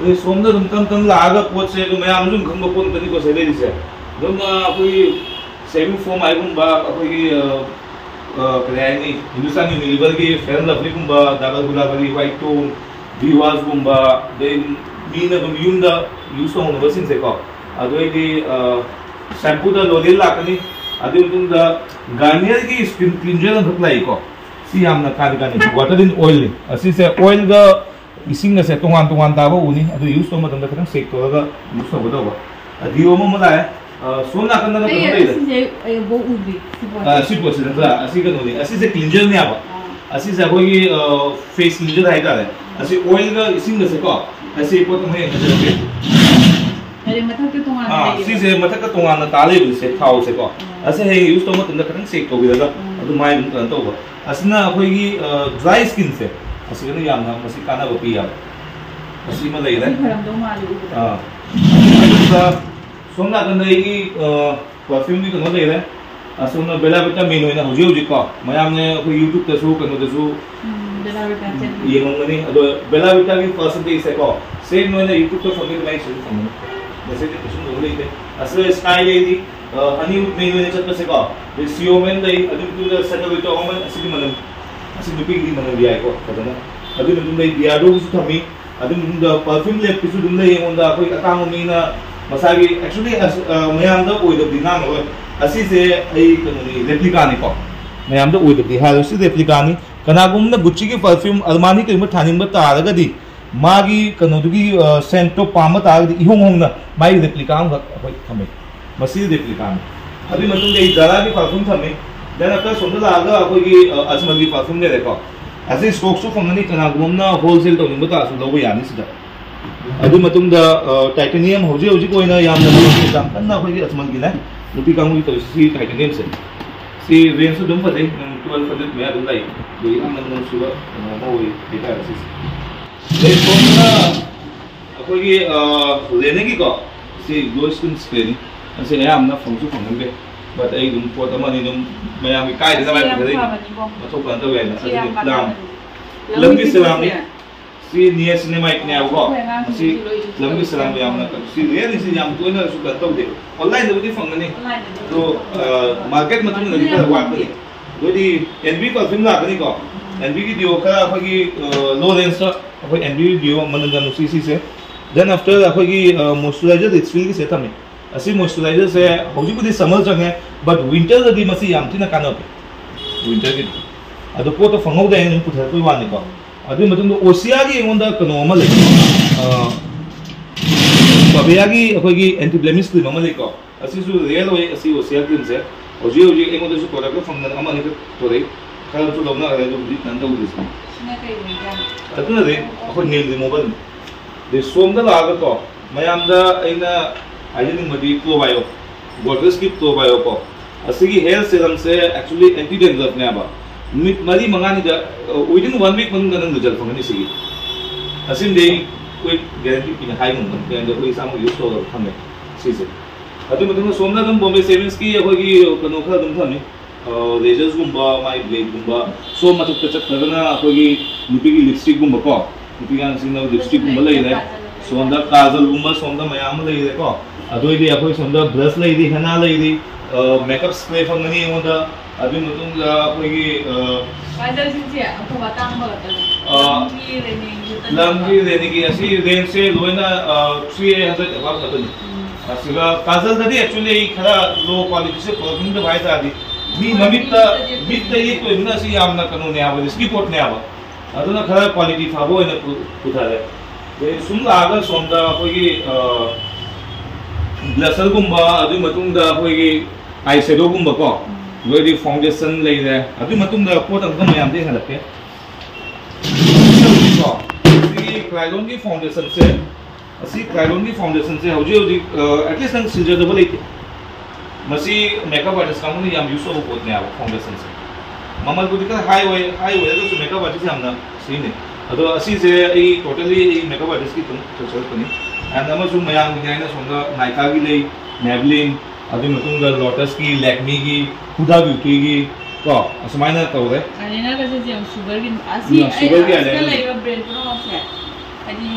ꯑꯗꯨ ꯁꯣꯝꯗ ꯑꯗꯨꯝ ꯇꯞ ꯇꯞꯅ ꯂꯥꯛꯑꯒ ꯄꯣꯠꯁꯦ ꯑꯗꯨꯝ ꯃꯌꯥꯝꯁꯨ ꯑꯗꯨꯝ ꯈꯪꯕ ꯄꯣꯠ ꯉꯥꯛꯇꯅꯤꯀꯣ ꯁꯤ ꯂꯩꯔꯤꯁꯦ꯫ ꯑꯗꯨꯝ, ꯑ, ꯑꯩꯈꯣꯏꯒꯤ shaving foam ꯍꯥꯏꯒꯨꯝꯕ, ꯑꯩꯈꯣꯏꯒꯤ, ꯑ, ꯑ, ꯀꯔꯤ ꯍꯥꯏꯅꯤ, Hindustan Unileverꯒꯤ Fair and Lovelyꯒꯨꯝꯕ, Double Gulabꯒꯤ White Tone, Vivasꯒꯨꯝꯕ, ꯑꯗꯩ ꯃꯤꯅ ꯑꯗꯨꯝ ꯌꯨꯝꯗ use ꯇꯧꯅꯕꯁꯤꯡꯁꯦꯀꯣ꯫ ꯑꯗꯨ ꯑꯩꯗꯤ, ꯑ, shampooꯗ L'Oreal ꯂꯥꯛꯀꯅꯤ꯫ ꯑꯗꯨꯒꯤ ꯃꯇꯨꯡꯗ Garnierꯒꯤ skin cleanser ꯑꯃꯈꯛ ꯂꯥꯛꯏꯀꯣ꯫ ꯁꯤ ꯌꯥꯝꯅ ꯀꯥꯟꯗꯤ ꯀꯥꯟꯅꯩ꯫ Water in oil꯫ ꯑꯁꯤꯁꯦ oilꯒ ꯏꯁꯤꯡꯒꯁꯦ ꯇꯣꯉꯥꯟ ꯇꯣꯉꯥꯟ ꯇꯥꯕ ꯎꯅꯤ꯫ ꯑꯗꯨ use ꯇꯧꯕ ꯃꯇꯝꯗ ꯈꯤꯇꯪ check ꯇꯧꯔꯒ use ꯇꯧꯒꯗꯧꯕ꯫ ꯑ, deo ꯑꯃ ꯂꯥꯛꯑꯦ꯫ ꯑ, ꯁꯣꯝ ꯅꯥꯀꯟꯗꯅ ꯑꯩ ꯀꯩꯅꯣ ꯂꯩꯔꯦ꯫ ꯑꯁꯤꯁꯦ ꯑꯩ ꯑꯃꯨꯛ ꯎꯗ꯭ꯔꯤ, ꯁꯤ ꯄꯣꯠꯁꯦ꯫ ꯑ, ꯁꯤ ꯄꯣꯠꯁꯦ ꯅꯠꯇ꯭ꯔꯥ? ꯑꯁꯤ ꯀꯩꯅꯣꯅꯤ꯫ ꯑꯁꯤꯁꯦ cleanserꯅꯦꯕ꯫ ꯑꯥ꯫ ꯑꯁꯤꯁꯦ ꯑꯩꯈꯣꯏꯒꯤ, ꯑ, face cleanser ꯍꯥꯏꯇꯥꯔꯦ꯫ ꯑꯁꯤ oilꯒ ꯏꯁꯤꯡꯒꯁꯦꯀꯣ꯫ ꯑꯁꯤ ꯄꯣꯠ ꯑꯃ ꯌꯦꯡꯍꯟꯖꯔꯛꯀꯦ꯫ ꯍꯥꯏꯗꯤ ꯃꯊꯛꯇ ꯇꯣꯉꯥꯟꯅ ꯑꯥ, ꯂꯩꯌꯦꯕ꯫ ꯁꯤꯁꯦ ꯃꯊꯛꯇ ꯇꯣꯉꯥꯟꯅ ꯇꯥ ꯂꯩꯕꯁꯦ ꯊꯥꯎꯁꯦꯀꯣ꯫ ꯎꯝ꯫ ꯑꯁꯤ ꯍꯌꯦꯡ use ꯇꯧꯕ ꯃꯇꯝꯗ ꯈꯤꯇꯪ check ꯇꯧꯕꯤꯔꯒ ꯎꯝ꯫ ꯑꯗꯨꯃꯥꯏꯅ ꯑꯗꯨꯝ ꯀꯩꯅꯣ ꯇꯧꯕ꯫ ꯑꯁꯤꯅ ꯑꯩꯈꯣꯏꯒꯤ, ꯑ, dry skinꯁꯦ ꯑꯁꯤꯒꯅ ꯌꯥꯝꯅ ꯃꯁꯤ ꯀꯥꯟꯅꯕ ꯄꯤ ꯌꯥꯕ꯫ ꯑꯁꯤꯃ ꯂꯩꯔꯦ꯫ ꯑꯁꯤ ꯐꯔꯝꯗꯧ ꯃꯥꯜꯂꯤ ꯎꯕꯗ꯫ ꯑꯥ꯫ ꯑꯗꯨꯒ ꯁꯣꯝ ꯅꯥꯀꯟꯗ ꯑꯩꯒꯤ, ꯑ, perfumeꯒꯤ ꯀꯩꯅꯣ ꯂꯩꯔꯦ꯫ ꯑꯁꯣꯝꯅ Bella Vita main ꯑꯣꯏꯅ ꯍꯧꯖꯤꯛ ꯍꯧꯖꯤꯛꯀꯣ ꯃꯌꯥꯝꯅ ꯑꯩꯈꯣꯏ YouTubeꯇꯁꯨ ꯀꯩꯅꯣꯗꯁꯨ ꯎꯝ, Bella Vita ꯆꯠꯂꯤ꯫ ꯌꯦꯡꯉꯝꯒꯅꯤ꯫ ꯑꯗꯣ Bella Vitagꯤ first ꯑꯝꯇ ꯌꯦꯡꯁꯦꯀꯣ꯫ Same ꯅꯣꯏꯅ YouTubeꯇ ꯐꯪꯉꯤ ꯑꯗꯨꯃꯥꯏꯅ ꯁꯤꯗ ꯐꯪꯒꯅꯤ꯫ ꯃꯁꯤꯗꯤ ꯀꯩꯁꯨꯝ ꯂꯨꯕ ꯂꯩꯇꯦ꯫ ꯑꯁꯤꯗ Sky ꯂꯩꯔꯤ, ꯑ, Honeywood main ꯑꯣꯏꯅ ꯆꯠꯄꯁꯦꯀꯣ꯫ ꯑꯗꯩ Xiaomi ꯂꯩ, ꯑꯗꯨꯒꯤ ꯃꯇꯨꯡꯗ Sandalwood Woman, ꯑꯁꯤꯗꯤ ꯃꯅꯝ, ꯑꯁꯤ ꯅꯨꯄꯤꯒꯤꯗꯤ ꯃꯅꯝ ꯌꯥꯏꯀꯣ ꯐꯖꯅ꯫ ꯑꯗꯨꯒꯤ ꯃꯇꯨꯡꯗ ꯑꯩ Diorꯒꯤꯁꯨ ꯊꯝꯃꯤ꯫ ꯑꯗꯨꯒꯤ ꯃꯇꯨꯡꯗ perfume labꯀꯤꯁꯨ ꯑꯗꯨꯝ ꯂꯩ ꯑꯩꯉꯣꯟꯗ꯫ ꯑꯩꯈꯣꯏ ꯑꯇꯥꯡꯕ ꯃꯤꯅ ꯃꯁꯥꯒꯤ, actually, ꯑꯁ-, ꯑ, ꯃꯌꯥꯝꯗ ꯑꯣꯏꯗꯕꯗꯤ ꯉꯥꯡꯉꯔꯣꯏ꯫ ꯑꯁꯤꯁꯦ ꯑꯩ ꯀꯩꯅꯣꯅꯤ, replicaꯅꯤꯀꯣ꯫ ꯃꯌꯥꯝꯗ ꯑꯣꯏꯗꯕꯗꯤ ꯍꯥꯏꯔꯣꯏ, ꯁꯤ replicaꯅꯤ꯫ ꯀꯅꯥꯒꯨꯝꯕꯅ Gucciꯒꯤ perfume, Armani ꯀꯩꯒꯨꯝꯕ ꯊꯥꯅꯤꯡꯕ ꯇꯥꯔꯒꯗꯤ, ꯃꯥꯒꯤ ꯀꯩꯅꯣꯗꯨꯒꯤ, ꯑ, scentꯇꯣ ꯄꯥꯝꯕ ꯇꯥꯔꯒꯗꯤ ꯏꯍꯣꯡ ꯍꯣꯡꯅ ꯃꯥꯒꯤ replica ꯑꯃꯈꯛ ꯑꯩꯈꯣꯏ ꯊꯝꯃꯦ꯫ ꯃꯁꯤ replicaꯅꯤ꯫ ꯑꯗꯨꯒꯤ ꯃꯇꯨꯡꯗ ꯑꯩ Zaragꯤ perfume ꯊꯝꯃꯤ꯫ Then ꯑꯃꯨꯛꯀ ꯁꯣꯝꯗ ꯂꯥꯛꯑꯒ ꯑꯩꯈꯣꯏꯒꯤ, ꯑ, Ajmalꯒꯤ perfume ꯂꯩꯔꯦꯀꯣ꯫ ꯑꯁꯤ stockꯁꯨ ꯐꯪꯒꯅꯤ, ꯀꯅꯥꯒꯨꯝꯕ ꯑꯃꯅ wholesale ꯇꯧꯅꯤꯡꯕ ꯇꯥꯔꯁꯨ ꯂꯧꯕ ꯌꯥꯅꯤ ꯁꯤꯗ꯫ ꯑꯗꯨ ꯃꯇꯨꯡꯗ, ꯑ, titanium ꯍꯧꯖꯤꯛ ꯍꯧꯖꯤꯛ ꯑꯣꯏꯅ ꯌꯥꯝꯅ ꯌꯥꯝ ꯀꯟꯅ ꯑꯩꯈꯣꯏꯒꯤ Ajmalꯒꯤꯅꯦ꯫ ꯅꯨꯄꯤ ꯀꯥꯡꯕꯨꯒꯤ ꯇꯧꯔꯤꯁꯤ ꯁꯤ titaniumꯁꯦ꯫ ꯁꯤ rangeꯁꯨ ꯑꯗꯨꯝ ꯐꯖꯩ, ꯎꯝ, twelve hundred ꯃꯌꯥ ꯑꯗꯨꯝ ꯂꯩ꯫ ꯑꯗꯨ ꯌꯥꯝꯅ ꯅꯨꯡꯁꯤꯕ ꯀꯩꯅꯣ ꯑꯃ ꯑꯣꯏ ꯍꯥꯏꯇꯥꯔꯦ ꯁꯤꯁꯦ꯫ ꯑꯗꯩ ꯁꯣꯝꯗꯅ ꯑꯩꯈꯣꯏꯒꯤ, ꯑ, Laneiꯒꯤꯀꯣ, ꯁꯤ Glow Skin Sprayꯅꯤ꯫ ꯑꯁꯤ ꯑꯌꯥꯝꯕꯅ ꯐꯪꯁꯨ ꯐꯪꯒꯟꯗꯦ꯫ But ꯑꯩ ꯑꯗꯨꯝ ꯄꯣꯠ ꯑꯃ ꯑꯅꯤ ꯑꯗꯨꯝ ꯃꯌꯥꯝꯒꯤ ꯀꯥꯏꯗꯅꯕ ꯁꯤ ꯌꯥꯝ ꯍꯥꯏꯕꯗ ꯑꯩ ꯐꯕꯅꯤꯀꯣ꯫ ꯃꯊꯧ ꯐꯅ ꯇꯧꯋꯦ ꯍꯥꯏꯅ ꯁꯤ ꯌꯥꯝ ꯑꯗꯨꯒꯤ ꯀꯥꯟꯅꯕꯅꯤ꯫ ꯂꯝꯒꯤ ꯂꯝꯒꯤ ꯁꯦꯔꯥꯃꯤꯛ꯫ ꯁꯤ ꯅꯤꯌꯥꯁꯤꯅꯦꯃꯥꯏꯠꯅꯦꯕꯀꯣ꯫ ꯑꯩꯈꯣꯏ ꯑꯉꯥꯡꯁꯤꯡꯁꯨ ꯃꯁꯤ ꯂꯣꯏ ꯂꯝꯒꯤ ꯁꯦꯔꯥꯃꯤꯛ ꯌꯥꯝꯅ ꯀꯩꯅꯣ, ꯁꯤ ꯔꯤꯌꯦꯜꯂꯤ ꯁꯤ ꯌꯥꯝ ꯇꯣꯏꯅ ꯀꯩꯁꯨ ꯀꯩꯅꯣ ꯇꯧꯗꯦ꯫ ꯑꯣꯟꯂꯥꯏꯟꯗꯕꯨꯗꯤ ꯐꯪꯒꯅꯤ꯫ ꯑꯣꯟꯂꯥꯏꯟꯗꯗꯤ ꯑꯗꯣ, ꯐꯪꯒꯅꯤ꯫ ꯑ, ꯃꯥꯔꯀꯦꯠ ꯃꯇꯨꯡ ꯏꯟꯅꯗꯤ ꯈꯔ ꯋꯥꯠꯀꯅꯤ꯫ ꯑꯗꯨꯗꯤ ꯑꯦꯟ ꯕꯤ ꯄꯔꯐ꯭ꯌꯨꯝ ꯂꯥꯛꯀꯅꯤꯀꯣ꯫ ꯑꯦꯟ ꯕꯤꯒꯤ ꯗꯤꯑꯣ ꯈꯔ ꯑꯩꯈꯣꯏꯒꯤ, ꯑ, ꯂꯣ ꯔꯦꯟꯖꯇ ꯑꯩꯈꯣꯏ ꯑꯦꯟ ꯕꯤ ꯗꯤꯑꯣ ꯃꯅꯝ ꯌꯥꯝ ꯅꯨꯡꯁꯤ ꯁꯤꯁꯦ꯫ Then after ꯑꯩꯈꯣꯏꯒꯤ, ꯑ, ꯃꯣꯏꯆꯔꯥꯏꯖꯔ ꯔꯤꯆꯐꯤꯜꯒꯤꯁꯦ ꯊꯝꯃꯤ꯫ ꯑꯁꯤ ꯃꯣꯏꯆꯔꯥꯏꯖꯔꯁꯦ ꯍꯧꯖꯤꯛꯄꯨꯗꯤ ꯁꯝꯃꯔ ꯆꯪꯉꯦ, but ꯋꯤꯟꯇꯔꯗꯗꯤ ꯃꯁꯤ ꯌꯥꯝ ꯊꯤꯅ ꯀꯥꯟꯅꯕ ꯄꯤ꯫ ꯋꯤꯟꯇꯔꯒꯤꯗꯤ꯫ ꯑꯗꯣ ꯄꯣꯠꯇꯣ ꯐꯪꯍꯧꯗꯦ ꯍꯥꯏꯅ ꯑꯗꯨꯝ ꯄꯨꯊꯔꯛꯄꯒꯤ ꯋꯥꯅꯤꯀꯣ꯫ ꯑꯗꯨꯒꯤ ꯃꯇꯨꯡꯗ ꯑꯣꯁꯤꯌꯥꯒꯤ ꯑꯩꯉꯣꯟꯗ ꯀꯩꯅꯣ ꯑꯃ ꯂꯩ꯫ ꯑ, ꯄꯥꯕꯤꯌꯥꯒꯤ ꯑꯩꯈꯣꯏꯒꯤ ꯑꯦꯟꯇꯤ ꯕ꯭ꯂꯦꯃꯤꯁ ꯀ꯭ꯔꯤꯝ ꯑꯃ ꯂꯩꯀꯣ꯫ ꯑꯁꯤꯁꯨ ꯔꯤꯌꯦꯜ ꯑꯣꯏ꯫ ꯑꯁꯤ ꯑꯣꯁꯤꯌꯥ ꯀ꯭ꯔꯤꯝꯁꯦ ꯍꯧꯖꯤꯛ ꯍꯧꯖꯤꯛ ꯑꯩꯉꯣꯟꯗꯁꯨ ꯄ꯭ꯔꯣꯗꯛꯇ ꯐꯪꯗꯅ ꯑꯃ ꯑꯅꯤꯈꯛ ꯄꯨꯔꯛꯏ꯫ ꯈꯔꯁꯨ ꯂꯧꯅꯈ꯭ꯔꯦ, ꯑꯗꯨꯕꯨꯗꯤ ꯀꯩꯅꯣ ꯇꯧꯗ꯭ꯔꯤꯁꯦ꯫ ꯁꯤꯅ ꯀꯩ ꯑꯣꯏꯖꯥꯠꯅꯣ? ꯑꯗꯨꯅꯗꯤ ꯑꯩꯈꯣꯏ ꯅꯤꯜ ꯔꯤꯃꯨꯚꯔꯅꯤ꯫ ꯑꯗꯩ ꯁꯣꯝꯗ ꯂꯥꯛꯑꯒꯀꯣ, ꯃꯌꯥꯝꯗ ꯑꯩꯅ ꯍꯥꯏꯖꯅꯤꯡꯕꯗꯤ ꯄ꯭ꯔꯣꯕꯥꯏꯑꯣ, ꯒꯣꯗ꯭ꯔꯦꯖꯀꯤ ꯄ꯭ꯔꯣꯕꯥꯏꯑꯣꯀꯣ, ꯑꯁꯤꯒꯤ ꯍꯦꯌꯔ ꯁꯦꯔꯝꯁꯦ actually anti dandruffꯅꯦꯕ꯫ ꯅꯨꯃꯤꯠ ꯃꯔꯤ ꯃꯉꯥꯅꯤꯗ, within one week ꯃꯅꯨꯡꯗ ꯅꯪ ꯔꯤꯖꯜ ꯐꯪꯒꯅꯤ ꯁꯤꯒꯤ꯫ ꯑꯁꯤꯃꯗꯤ ꯑꯩ, ꯑꯩꯈꯣꯏ ꯒꯦꯔꯦꯟꯇꯤ ꯄꯤꯅ ꯍꯥꯏ ꯉꯝꯒꯅꯤ, ꯀꯩꯒꯤꯅꯣꯗ ꯑꯩꯈꯣꯏ ꯏꯁꯥꯃꯛ ꯌꯨꯁ ꯇꯧꯔꯒ ꯈꯪꯉꯦ ꯁꯤꯁꯦ꯫ ꯑꯗꯨ ꯃꯇꯨꯡꯗ ꯁꯣꯝꯗ ꯑꯗꯨꯝ ꯕꯣꯝꯕꯦ ꯁꯦꯚꯤꯡꯁꯀꯤ ꯑꯩꯈꯣꯏꯒꯤ ꯀꯩꯅꯣ ꯈꯔ ꯑꯗꯨꯝ ꯊꯝꯃꯤ꯫ ꯔꯦꯖꯔꯁꯒꯨꯝꯕ, ꯃꯥꯏ ꯕ꯭ꯂꯦꯗꯒꯨꯝꯕ, ꯁꯣꯝ ꯃꯊꯛꯇ ꯆꯠꯈ꯭ꯔꯒꯅ ꯑꯩꯈꯣꯏꯒꯤ ꯅꯨꯄꯤꯒꯤ ꯂꯤꯞꯁꯇꯤꯛꯀꯨꯝꯕꯀꯣ, ꯅꯨꯄꯤ ꯑꯉꯥꯡꯁꯤꯡꯅ ꯂꯤꯞꯁꯇꯤꯛꯀꯨꯝꯕ ꯂꯩꯔꯦ, ꯁꯣꯝꯗ ꯀꯥꯖꯜꯒꯨꯝꯕ ꯁꯣꯝꯗ ꯃꯌꯥꯝ ꯑꯃ ꯂꯩꯔꯦꯀꯣ꯫ ꯑꯗꯨ ꯑꯣꯏꯗꯤ ꯑꯩꯈꯣꯏ ꯁꯣꯝꯗ ꯕ꯭ꯂꯁ ꯂꯩꯔꯤ, ꯍꯦꯅꯥ ꯂꯩꯔꯤ, ꯃꯦꯀꯞ ꯁ꯭ꯄ꯭ꯔꯦ ꯐꯪꯒꯅꯤ ꯑꯩꯉꯣꯟꯗ꯫ ꯑꯗꯨꯒꯤ ꯃꯇꯨꯡꯗ ꯑꯩꯈꯣꯏꯒꯤ, ꯑ, ꯀꯥꯖꯜꯁꯤꯡꯁꯦ ꯑꯐꯕ ꯑꯇꯥꯡꯕ ꯈꯛꯇꯅꯤ꯫ ꯑ, ꯂꯝꯒꯤ ꯔꯦꯅꯦꯒꯤ ꯈꯛꯇꯅꯤ꯫ ꯂꯝꯒꯤ ꯔꯦꯅꯦꯒꯤ ꯑꯁꯤ ꯔꯦꯟꯖꯁꯦ ꯂꯣꯏꯅ, ꯑ, three hundred above ꯈꯛꯇꯅꯤ꯫ ꯎꯝ꯫ ꯑꯁꯤꯒ ꯀꯥꯖꯜꯗꯗꯤ actually ꯑꯩ ꯈꯔ ꯂꯣ ꯀ꯭ꯋꯥꯂꯤꯇꯤꯁꯦ ꯄꯨꯔꯛꯅꯤꯡꯗꯕ ꯍꯥꯏꯇꯥꯔꯗꯤ, ꯃꯤ ꯃꯃꯤꯠꯇ, ꯃꯤꯠꯇ ꯌꯦꯛꯇꯣꯏꯅꯤꯅ ꯑꯁꯤ ꯌꯥꯝꯅ ꯀꯩꯅꯣꯅꯦ ꯍꯥꯏꯕ, ꯔꯤꯁꯀꯤ ꯄꯣꯠꯅꯦ ꯍꯥꯏꯕ꯫ ꯑꯗꯨꯅ ꯈꯔ ꯀ꯭ꯋꯥꯂꯤꯇꯤ ꯐꯕ ꯑꯣꯏꯅ ꯄꯨ-, ꯄꯨꯊꯔꯦ꯫ ꯑꯗꯩ ꯁꯨꯝ ꯂꯥꯛꯑꯒ ꯁꯣꯝꯗ ꯑꯩꯈꯣꯏꯒꯤ, ꯑ, ꯕ꯭ꯂꯁꯔꯒꯨꯝꯕ, ꯑꯗꯨꯒꯤ ꯃꯇꯨꯡꯗ ꯑꯩꯈꯣꯏꯒꯤ ꯑꯥꯏ ꯁꯦꯗꯣꯒꯨꯝꯕꯀꯣ, ꯎꯝ꯫ ꯑꯗꯩꯗꯤ ꯐꯥꯎꯟꯗꯦꯁꯟ ꯂꯩꯔꯦ꯫ ꯑꯗꯨꯒꯤ ꯃꯇꯨꯡꯗ ꯄꯣꯠ ꯑꯃꯈꯛ ꯃꯌꯥꯝꯗꯤ ꯍꯜꯂꯛꯀꯦ꯫ ꯁꯤꯒꯤ ꯀ꯭ꯂꯥꯏꯂꯣꯟꯒꯤ ꯐꯥꯎꯟꯗꯦꯁꯟꯁꯦ, ꯑꯁꯤ ꯀ꯭ꯂꯥꯏꯂꯣꯟꯒꯤ ꯐꯥꯎꯟꯗꯦꯁꯟꯁꯦ ꯍꯧꯖꯤꯛ ꯍꯧꯖꯤꯛ, ꯑ, at least ꯅꯪ ꯁꯤꯖꯤꯟꯅꯗꯕ ꯂꯩꯇꯦ꯫ ꯃꯁꯤ ꯃꯦꯀꯞ ꯑꯥꯔꯇꯤꯁ ꯀꯥꯡꯕꯨꯅ ꯌꯥꯝ ꯌꯨꯁ ꯇꯧꯕ ꯄꯣꯠꯅꯦꯕ, ꯐꯥꯎꯟꯗꯦꯁꯟꯁꯦ꯫ ꯃꯃꯜꯕꯨꯗꯤ ꯈꯔ ꯍꯥꯏ ꯑꯣꯏ, ꯍꯥꯏ ꯑꯣꯏꯔꯒꯁꯨ ꯃꯦꯀꯞ ꯑꯥꯔꯇꯤꯁ ꯌꯥꯝꯅ ꯁꯤꯖꯤꯟꯅꯩ꯫ ꯑꯗꯣ ꯑꯁꯤꯁꯦ ꯑꯩ ꯇꯣꯇꯦꯜꯂꯤ ꯑꯩ ꯃꯦꯀꯞ ꯑꯥꯔꯇꯤꯁꯀꯤ ꯑꯗꯨꯝ ꯄꯨꯊꯣꯔꯛꯄꯅꯤ꯫ And ꯑꯃꯁꯨ ꯃꯌꯥꯝꯒꯤꯅꯤ ꯍꯥꯏꯅ ꯁꯣꯝꯗ ꯅꯥꯏꯀꯥꯒꯤ ꯂꯩ, ꯃꯦꯕꯂꯤꯟ, ꯑꯗꯨꯒꯤ ꯃꯇꯨꯡꯗ ꯂꯣꯇꯁꯀꯤ, ꯂꯦꯛꯃꯤꯒꯤ, ꯍꯨꯗꯥ ꯕ꯭ꯌꯨꯇꯤꯒꯤ ꯀꯣ, ꯑꯁꯨꯃꯥꯏꯅ ꯇꯧꯔꯦ꯫ ꯑꯥꯏꯂꯥꯏꯅꯔꯒꯁꯦ ꯌꯥꯝ ꯁꯨꯒꯔꯒꯤ, ꯑꯁꯤ ꯎꯝ, ꯑꯩ, ꯁꯨꯒꯔꯒꯤ ꯑꯁꯤꯗ ꯑꯥꯏꯂꯥꯏꯅꯔ꯫ ꯂꯩꯔꯤꯕ ꯕ꯭ꯔꯦꯟ ꯄꯨꯝꯅꯃꯛꯁꯦ, ꯍꯥꯏꯗꯤ,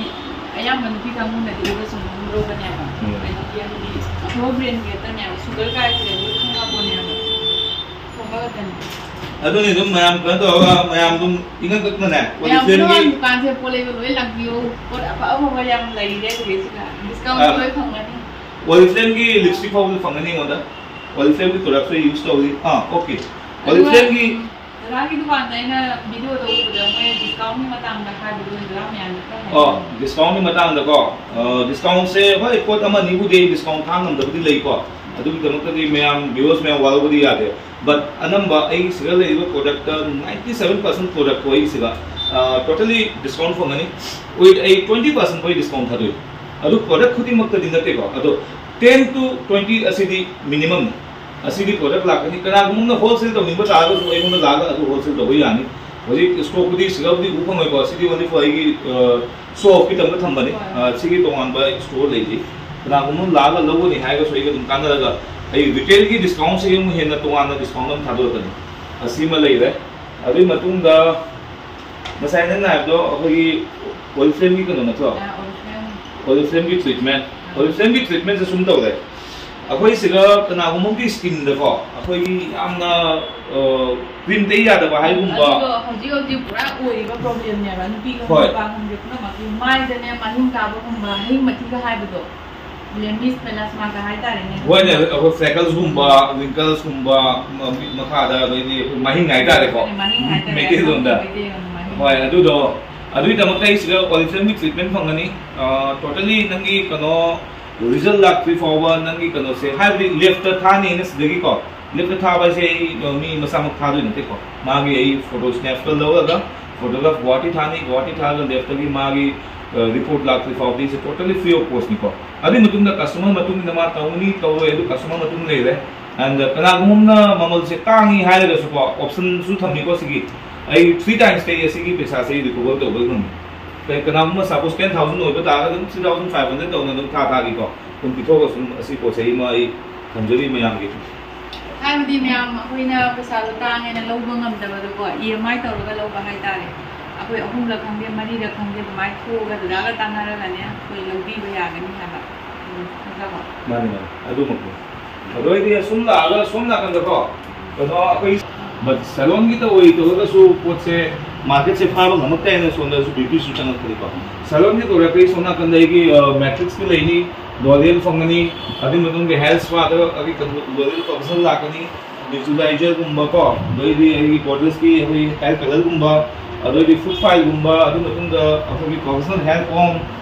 ꯑꯌꯥꯝꯕ ꯅꯨꯄꯤ ꯀꯥꯡꯕꯨꯅꯗꯤ ꯑꯗꯨꯗ ꯁꯨꯝ ꯂꯧꯕꯅꯦꯕ꯫ ꯎꯝ꯫ ꯍꯥꯏꯗꯤ, ꯍꯥꯏꯗꯤ ꯑꯐꯕ ꯕ꯭ꯔꯦꯟ ꯉꯥꯛꯇꯅꯦꯕ, ꯁꯨꯒꯔ ꯀꯥꯏꯁꯦ ꯑꯗꯨꯝ ꯈꯪꯉꯛꯄꯅꯦꯕ꯫ ꯐꯕ ꯉꯥꯛꯇꯅꯦ꯫ ꯑꯗꯨꯅꯤ ꯑꯗꯨꯝ ꯃꯌꯥꯝ ꯀꯩꯅꯣ ꯇꯧꯔꯒ ꯃꯌꯥꯝ ꯑꯗꯨꯝ ꯏꯪꯉꯛꯇꯅꯅꯦ, ꯃꯌꯥꯝ ꯑꯣꯔꯤꯐ꯭ꯂꯦꯝꯒꯤ ꯄꯨꯝꯅꯃꯛ ꯗꯨꯀꯥꯟꯁꯦ ꯄꯣꯠ ꯂꯩꯕ ꯂꯣꯏ ꯂꯥꯛꯄꯤꯌꯨ꯫ ꯄꯣꯠ ꯑꯐ ꯑꯐꯕ ꯌꯥꯝ ꯂꯩꯔꯦ ꯁꯤꯗꯩꯁꯤꯗ꯫ ꯗꯤꯁꯀꯥꯎꯟꯁꯨ ꯑꯥ꯫ ꯂꯣꯏ ꯐꯪꯒꯅꯤ꯫ ꯑꯣꯔꯤꯐ꯭ꯂꯦꯝꯒꯤ ꯂꯤꯞꯁꯇꯤꯛ ꯐꯥꯎꯕꯁꯨ ꯐꯪꯒꯅꯤ ꯑꯩꯉꯣꯟꯗ꯫ ꯑꯣꯔꯤꯐ꯭ꯂꯦꯝꯒꯤ ꯄ꯭ꯔꯣꯗꯛꯁꯨ ꯌꯨꯁ ꯇꯧꯔꯤ꯫ ꯑꯥ, ꯑꯣꯀꯦ꯫ ꯑꯗꯨꯒ, ꯑꯣꯔꯤꯐ꯭ꯂꯦꯝꯒꯤ ꯎꯝ, ꯗꯗꯥꯒꯤ ꯗꯨꯀꯥꯟꯗ ꯑꯩꯅ ꯚꯤꯗꯤꯑꯣꯗ ꯎꯕꯗ ꯃꯣꯏ ꯗꯤꯁꯀꯥꯎꯟꯒꯤ ꯃꯇꯥꯡꯗ ꯍꯥꯏꯕꯗꯣ ꯗꯗꯥ ꯃꯌꯥꯝꯗ ꯈꯔ ꯑꯣ, ꯍꯥꯏꯕꯤꯌꯨ꯫ ꯗꯤꯁꯀꯥꯎꯟꯒꯤ ꯃꯇꯥꯡꯗꯀꯣ, ꯑ, ꯗꯤꯁꯀꯥꯎꯟꯁꯦ, ꯍꯣꯏ, ꯄꯣꯠ ꯑꯃ ꯑꯅꯤꯕꯨꯗꯤ ꯗꯤꯁꯀꯥꯎꯟ ꯊꯥ ꯉꯝꯗꯕꯗꯤ ꯂꯩꯀꯣ꯫ ꯑꯗꯨꯒꯤꯗꯃꯛꯇꯗꯤ ꯃꯌꯥꯝ, ꯚꯤꯌꯨꯋꯔꯁ ꯃꯌꯥꯝ ꯋꯥꯔꯧꯕꯗꯤ ꯌꯥꯗꯦ꯫ But ꯑꯅꯝꯕ ꯑꯩ ꯁꯤꯗ ꯂꯩꯔꯤꯕ ꯄ꯭ꯔꯣꯗꯛꯇ ninety seven percent ꯄ꯭ꯔꯣꯗꯛꯇꯣ ꯑꯩ ꯁꯤꯗ, ꯑ, totally discount ꯐꯪꯒꯅꯤ꯫ With ꯑꯩ twenty percent ꯐꯥꯎ ꯗꯤꯁꯀꯥꯎꯟ ꯊꯥꯗꯣꯛꯏ꯫ ꯑꯗꯨ ꯄ꯭ꯔꯣꯗꯛ ꯈꯨꯗꯤꯡꯃꯛꯇꯗꯤ ꯅꯠꯇꯦꯀꯣ꯫ ꯑꯗꯣ ten to twenty ꯑꯁꯤꯗꯤ ꯃꯤꯅꯤꯃꯝꯅꯤ꯫ ꯑꯁꯤꯗꯤ ꯄ꯭ꯔꯣꯗꯛ ꯂꯥꯛꯀꯅꯤ꯫ ꯀꯅꯥꯒꯨꯝꯕ ꯑꯃꯅ ꯍꯣꯜꯁꯦꯜ ꯇꯧꯅꯤꯡꯕ ꯇꯥꯔꯒꯁꯨ ꯑꯩꯉꯣꯟꯗ ꯂꯥꯛꯑꯒ ꯑꯗꯨ ꯍꯣꯜꯁꯦꯜ ꯇꯧꯕ ꯌꯥꯅꯤ꯫ ꯍꯧꯖꯤꯛ ꯁ꯭ꯇꯣꯛꯄꯨꯗꯤ ꯁꯤꯗꯕꯨꯗꯤ ꯎꯕ ꯐꯪꯉꯣꯏꯀꯣ꯫ ꯁꯤꯗꯤ only for ꯑꯩꯒꯤ, ꯑ, ꯁꯣ ꯑꯣꯐꯀꯤꯗꯃꯛꯇ ꯊꯝꯕꯅꯤ꯫ ꯍꯣꯏ꯫ ꯑ, ꯁꯤꯒꯤ ꯇꯣꯉꯥꯟꯕ ꯁ꯭ꯇꯣꯔ ꯂꯩꯖꯩ꯫ ꯀꯅꯥꯒꯨꯝꯕ ꯑꯃ ꯂꯥꯛꯑꯒ ꯂꯧꯒꯅꯤ ꯍꯥꯏꯔꯒꯁꯨ ꯑꯩꯒ ꯑꯗꯨꯝ ꯇꯥꯟꯅꯔꯒ ꯑꯩ ꯔꯤꯇꯦꯜꯒꯤ ꯗꯤꯁꯀꯥꯎꯟꯁꯦ ꯑꯃꯨꯛ ꯍꯦꯟꯅ ꯇꯣꯉꯥꯟꯅ ꯗꯤꯁꯀꯥꯎꯟ ꯑꯃ ꯊꯥꯗꯣꯔꯛꯀꯅꯤ꯫ ꯑꯁꯤꯃ ꯂꯩꯔꯦ꯫ ꯑꯗꯨꯒꯤ ꯃꯇꯨꯡꯗ ꯉꯁꯥꯏ ꯅꯪꯅ ꯍꯥꯏꯕꯗꯣ ꯑꯩꯈꯣꯏꯒꯤ ꯑꯣꯔꯤꯐ꯭ꯂꯦꯝꯒꯤ ꯀꯩꯅꯣ ꯅꯠꯇ꯭ꯔꯣ? ꯑꯥ, ꯑꯣꯔꯤꯐ꯭ꯂꯦꯝ꯫ ꯑꯣꯔꯤꯐ꯭ꯂꯦꯝꯒꯤ ꯇ꯭ꯔꯤꯠꯃꯦꯟ꯫ ꯑꯣꯔꯤꯐ꯭ꯂꯦꯝꯒꯤ ꯇ꯭ꯔꯤꯠꯃꯦꯟꯁꯦ ꯁꯨꯝ ꯇꯧꯔꯦ꯫ ꯑꯩꯈꯣꯏ ꯁꯤꯗ ꯀꯅꯥꯒꯨꯝꯕꯒꯤ ꯁ꯭ꯀꯤꯟꯗꯀꯣ, ꯑꯩꯈꯣꯏꯒꯤ ꯌꯥꯝꯅ, ꯑ, ꯀ꯭ꯔꯤꯝ ꯇꯩ ꯌꯥꯗꯕ ꯍꯥꯏꯒꯨꯝꯕ꯫ ꯑꯗꯨꯗꯣ ꯍꯧꯖꯤꯛ ꯍꯧꯖꯤꯛ ꯄꯨꯔꯥ ꯑꯣꯏꯔꯤꯕ ꯄ꯭ꯔꯣꯕ꯭ꯂꯦꯝꯅꯦꯕ, ꯅꯨꯄꯤ ꯈꯪꯗꯦ, ꯍꯣꯏ꯫ ꯅꯨꯄꯥ ꯈꯪꯗꯦ, ꯄꯨꯝꯅꯃꯛꯀꯤ ꯃꯥꯏꯗꯅꯦ ꯃꯍꯤꯡ ꯀꯥꯕꯒꯨꯝꯕ, ꯍꯌꯤꯡ ꯃꯊꯤꯒ ꯍꯥꯏꯕꯗꯣ, ꯕ꯭ꯂꯦꯃꯤꯁ, ꯃꯦꯂꯥꯁꯃꯥꯒ ꯍꯥꯏꯇꯥꯔꯦꯅꯦ꯫ ꯍꯣꯏꯅꯦ, ꯑꯩꯈꯣꯏ ꯐ꯭ꯔꯦꯀꯜꯁꯀꯨꯝꯕ, ꯔꯤꯡꯀꯜꯁꯀꯨꯝꯕ, ꯃ-, ꯃꯤꯠ ꯃꯈꯥꯗ, ꯑꯗꯩꯗꯤ ꯑꯩꯈꯣꯏ ꯃꯍꯤꯡ ꯍꯥꯏꯇꯥꯔꯦꯀꯣ꯫ ꯍꯣꯏꯅꯦ, ꯃꯍꯤꯡ ꯍꯥꯏꯇꯥꯔꯦ, ꯃꯩꯇꯩꯂꯣꯟꯗ꯫ ꯃꯩꯇꯩꯂꯣꯟꯗ ꯃꯍꯤꯡ꯫ ꯍꯣꯏ, ꯑꯗꯨꯗꯣ, ꯑꯗꯨꯒꯤꯗꯃꯛꯇ ꯑꯩ ꯁꯤꯗ ꯑꯣꯔꯤꯐ꯭ꯂꯦꯝꯒꯤ ꯇ꯭ꯔꯤꯠꯃꯦꯟ ꯐꯪꯒꯅꯤ꯫ ꯑ, totally ꯅꯪꯒꯤ ꯀꯩꯅꯣ, ꯔꯤꯖꯜ ꯂꯥꯛꯇ꯭ꯔꯤ ꯐꯥꯎꯕ ꯅꯪꯒꯤ ꯀꯩꯅꯣꯁꯦ, ꯍꯥꯏꯕꯗꯤ ꯂꯦꯞꯇ ꯊꯥꯅꯤꯅ ꯁꯤꯗꯒꯤꯀꯣ, ꯂꯦꯞꯇ ꯊꯥꯕ ꯍꯥꯏꯁꯦ ꯑꯩ, ꯑ, ꯃꯤ ꯃꯁꯥꯃꯛ ꯊꯥꯗꯣꯏ ꯅꯠꯇꯦꯀꯣ, ꯃꯥꯒꯤ ꯑꯩ ꯐꯣꯇꯣ ꯁ꯭ꯅꯦꯞꯁꯇ ꯂꯧꯔꯒ ꯐꯣꯇꯣꯒ꯭ꯔꯥꯐ ꯒꯨꯋꯥꯍꯥꯇꯤ ꯊꯥꯅꯤ, ꯒꯨꯋꯥꯍꯥꯇꯤ ꯊꯥꯔꯒ ꯂꯦꯞꯇꯒꯤ ꯃꯥꯒꯤ, ꯑ, ꯔꯤꯄꯣꯔꯠ ꯂꯥꯛꯇ꯭ꯔꯤ ꯐꯥꯎꯕꯗꯤ ꯁꯤ totally free of costꯅꯤꯀꯣ꯫ ꯑꯗꯨꯒꯤ ꯃꯇꯨꯡꯗ ꯀꯁꯇꯃꯔ ꯃꯇꯨꯡ ꯏꯟꯅ ꯃꯥ ꯇꯧꯅꯤ ꯇꯧꯔꯣꯏ, ꯑꯗꯨ ꯀꯁꯇꯃꯔ ꯃꯇꯨꯡ ꯂꯩꯔꯦ꯫ And, ꯑ, ꯀꯅꯥꯒꯨꯝꯕ ꯑꯃꯅ ꯃꯃꯜꯁꯦ ꯇꯥꯡꯉꯤ ꯍꯥꯏꯔꯒꯁꯨꯀꯣ, ꯑꯣꯞꯁꯟꯁꯨ ꯊꯝꯃꯤꯀꯣ ꯁꯤꯒꯤ꯫ ꯑꯩ three timesꯇ ꯑꯩ ꯑꯁꯤꯒꯤ ꯄꯩꯁꯥꯁꯦ ꯑꯩ ꯔꯤꯀꯣꯚꯔ ꯇꯧꯕ ꯉꯝꯃꯤ꯫ ꯀꯩ-, ꯀꯅꯥꯒꯨꯝꯕ ꯁꯄꯣꯁ ten thousand ꯑꯣꯏꯕ ꯇꯥꯔꯒꯗꯤ ꯑꯗꯨꯝ three thousand five hundred ꯇꯧꯅ ꯑꯗꯨꯝ ꯊꯥ ꯊꯥꯒꯤꯀꯣ ꯑꯗꯨꯝ ꯄꯤꯊꯣꯛꯑꯒ ꯁꯨꯝ ꯑꯁꯤ ꯄꯣꯠꯁꯦ ꯑꯩ ꯃꯥ ꯑꯩ ꯊꯝꯖꯔꯤ ꯃꯌꯥꯝꯒꯤ꯫ ꯍꯥꯏꯕꯗꯤ ꯃꯌꯥꯝ ꯑꯩꯈꯣꯏꯅ ꯄꯩꯁꯥꯗꯣ ꯇꯥꯡꯉꯦꯅ ꯂꯧꯕ ꯉꯝꯗꯕꯗꯣꯀꯣ, ꯏ ꯑꯦꯝ ꯑꯥꯏ ꯇꯧꯔꯒ ꯂꯧꯕ ꯍꯥꯏꯇꯥꯔꯦ꯫ ꯑꯩꯈꯣꯏ ꯑꯍꯨꯝꯂꯛ ꯈꯪꯗꯦ, ꯃꯔꯤꯔꯛ ꯈꯪꯗꯦ, ꯑꯗꯨꯃꯥꯏꯅ ꯊꯣꯛꯑꯒ ꯗꯗꯥꯒ ꯇꯥꯟꯅꯔꯒꯅꯦ ꯑꯩꯈꯣꯏ ꯂꯧꯕꯤꯕ ꯌꯥꯒꯅꯤ ꯍꯥꯏꯕ꯫ ꯎꯝ, ꯅꯠꯇ꯭ꯔꯀꯣ? ꯃꯥꯅꯤ, ꯃꯥꯅꯤ, ꯑꯗꯨꯃꯛꯅꯤ꯫ ꯑꯗꯨ ꯑꯣꯏꯗꯤ ꯑꯁꯨꯝ ꯂꯥꯛꯑꯒ ꯁꯣꯝ ꯅꯥꯀꯟꯗꯀꯣ, ꯀꯩꯅꯣ ꯑꯩꯈꯣꯏ ꯁꯦꯂꯣꯟꯒꯤ ꯇꯧꯔꯤ ꯇꯧꯔꯒꯁꯨ ꯄꯣꯠꯁꯦ, ꯃꯥꯔꯀꯦꯠꯁꯦ ꯐꯥꯕ ꯉꯝꯃꯛꯇꯦ ꯍꯥꯏꯅ ꯁꯣꯝꯗꯁꯨ ꯕ꯭ꯌꯨꯇꯤꯁꯨ ꯆꯪꯉꯛꯄꯅꯤꯀꯣ꯫ ꯁꯦꯂꯣꯟꯒꯤ ꯇꯧꯔꯦ ꯑꯩꯈꯣꯏ ꯁꯣꯝ ꯅꯥꯀꯟꯗ ꯑꯩꯒꯤ, ꯑ, ꯃꯦꯇ꯭ꯔꯤꯛꯁꯀꯤ ꯂꯩꯅꯤ, ꯂꯣꯔꯤꯌꯦꯜ ꯐꯪꯒꯅꯤ, ꯑꯗꯨꯒꯤ ꯃꯇꯨꯡꯗ ꯍꯦꯌꯔ ꯁ꯭ꯄꯥꯗ ꯑꯩꯒꯤ ꯂꯣꯔꯤꯌꯦꯜ ꯄ꯭ꯔꯣꯐꯦꯁꯅꯦꯜ ꯂꯥꯛꯀꯅꯤ, ꯚꯤꯖꯨꯑꯦꯂꯥꯏꯖꯔꯒꯨꯝꯕ ꯀꯣ, ꯑꯗꯩꯗꯤ ꯑꯩꯒꯤ ꯒꯣꯗ꯭ꯔꯦꯖꯀꯤ ꯑꯩꯈꯣꯏꯒꯤ ꯍꯦꯌꯔ ꯀꯂꯔꯒꯨꯝꯕ, ꯑꯗꯩꯗꯤ ꯐꯨꯗ ꯐꯥꯏꯜꯒꯨꯝꯕ, ꯑꯗꯨ ꯃꯇꯨꯡꯗ ꯑꯩꯈꯣꯏꯒꯤ ꯄ꯭ꯔꯣꯐꯦꯁꯅꯦꯜ ꯍꯦꯌꯔ ꯀꯣꯝ,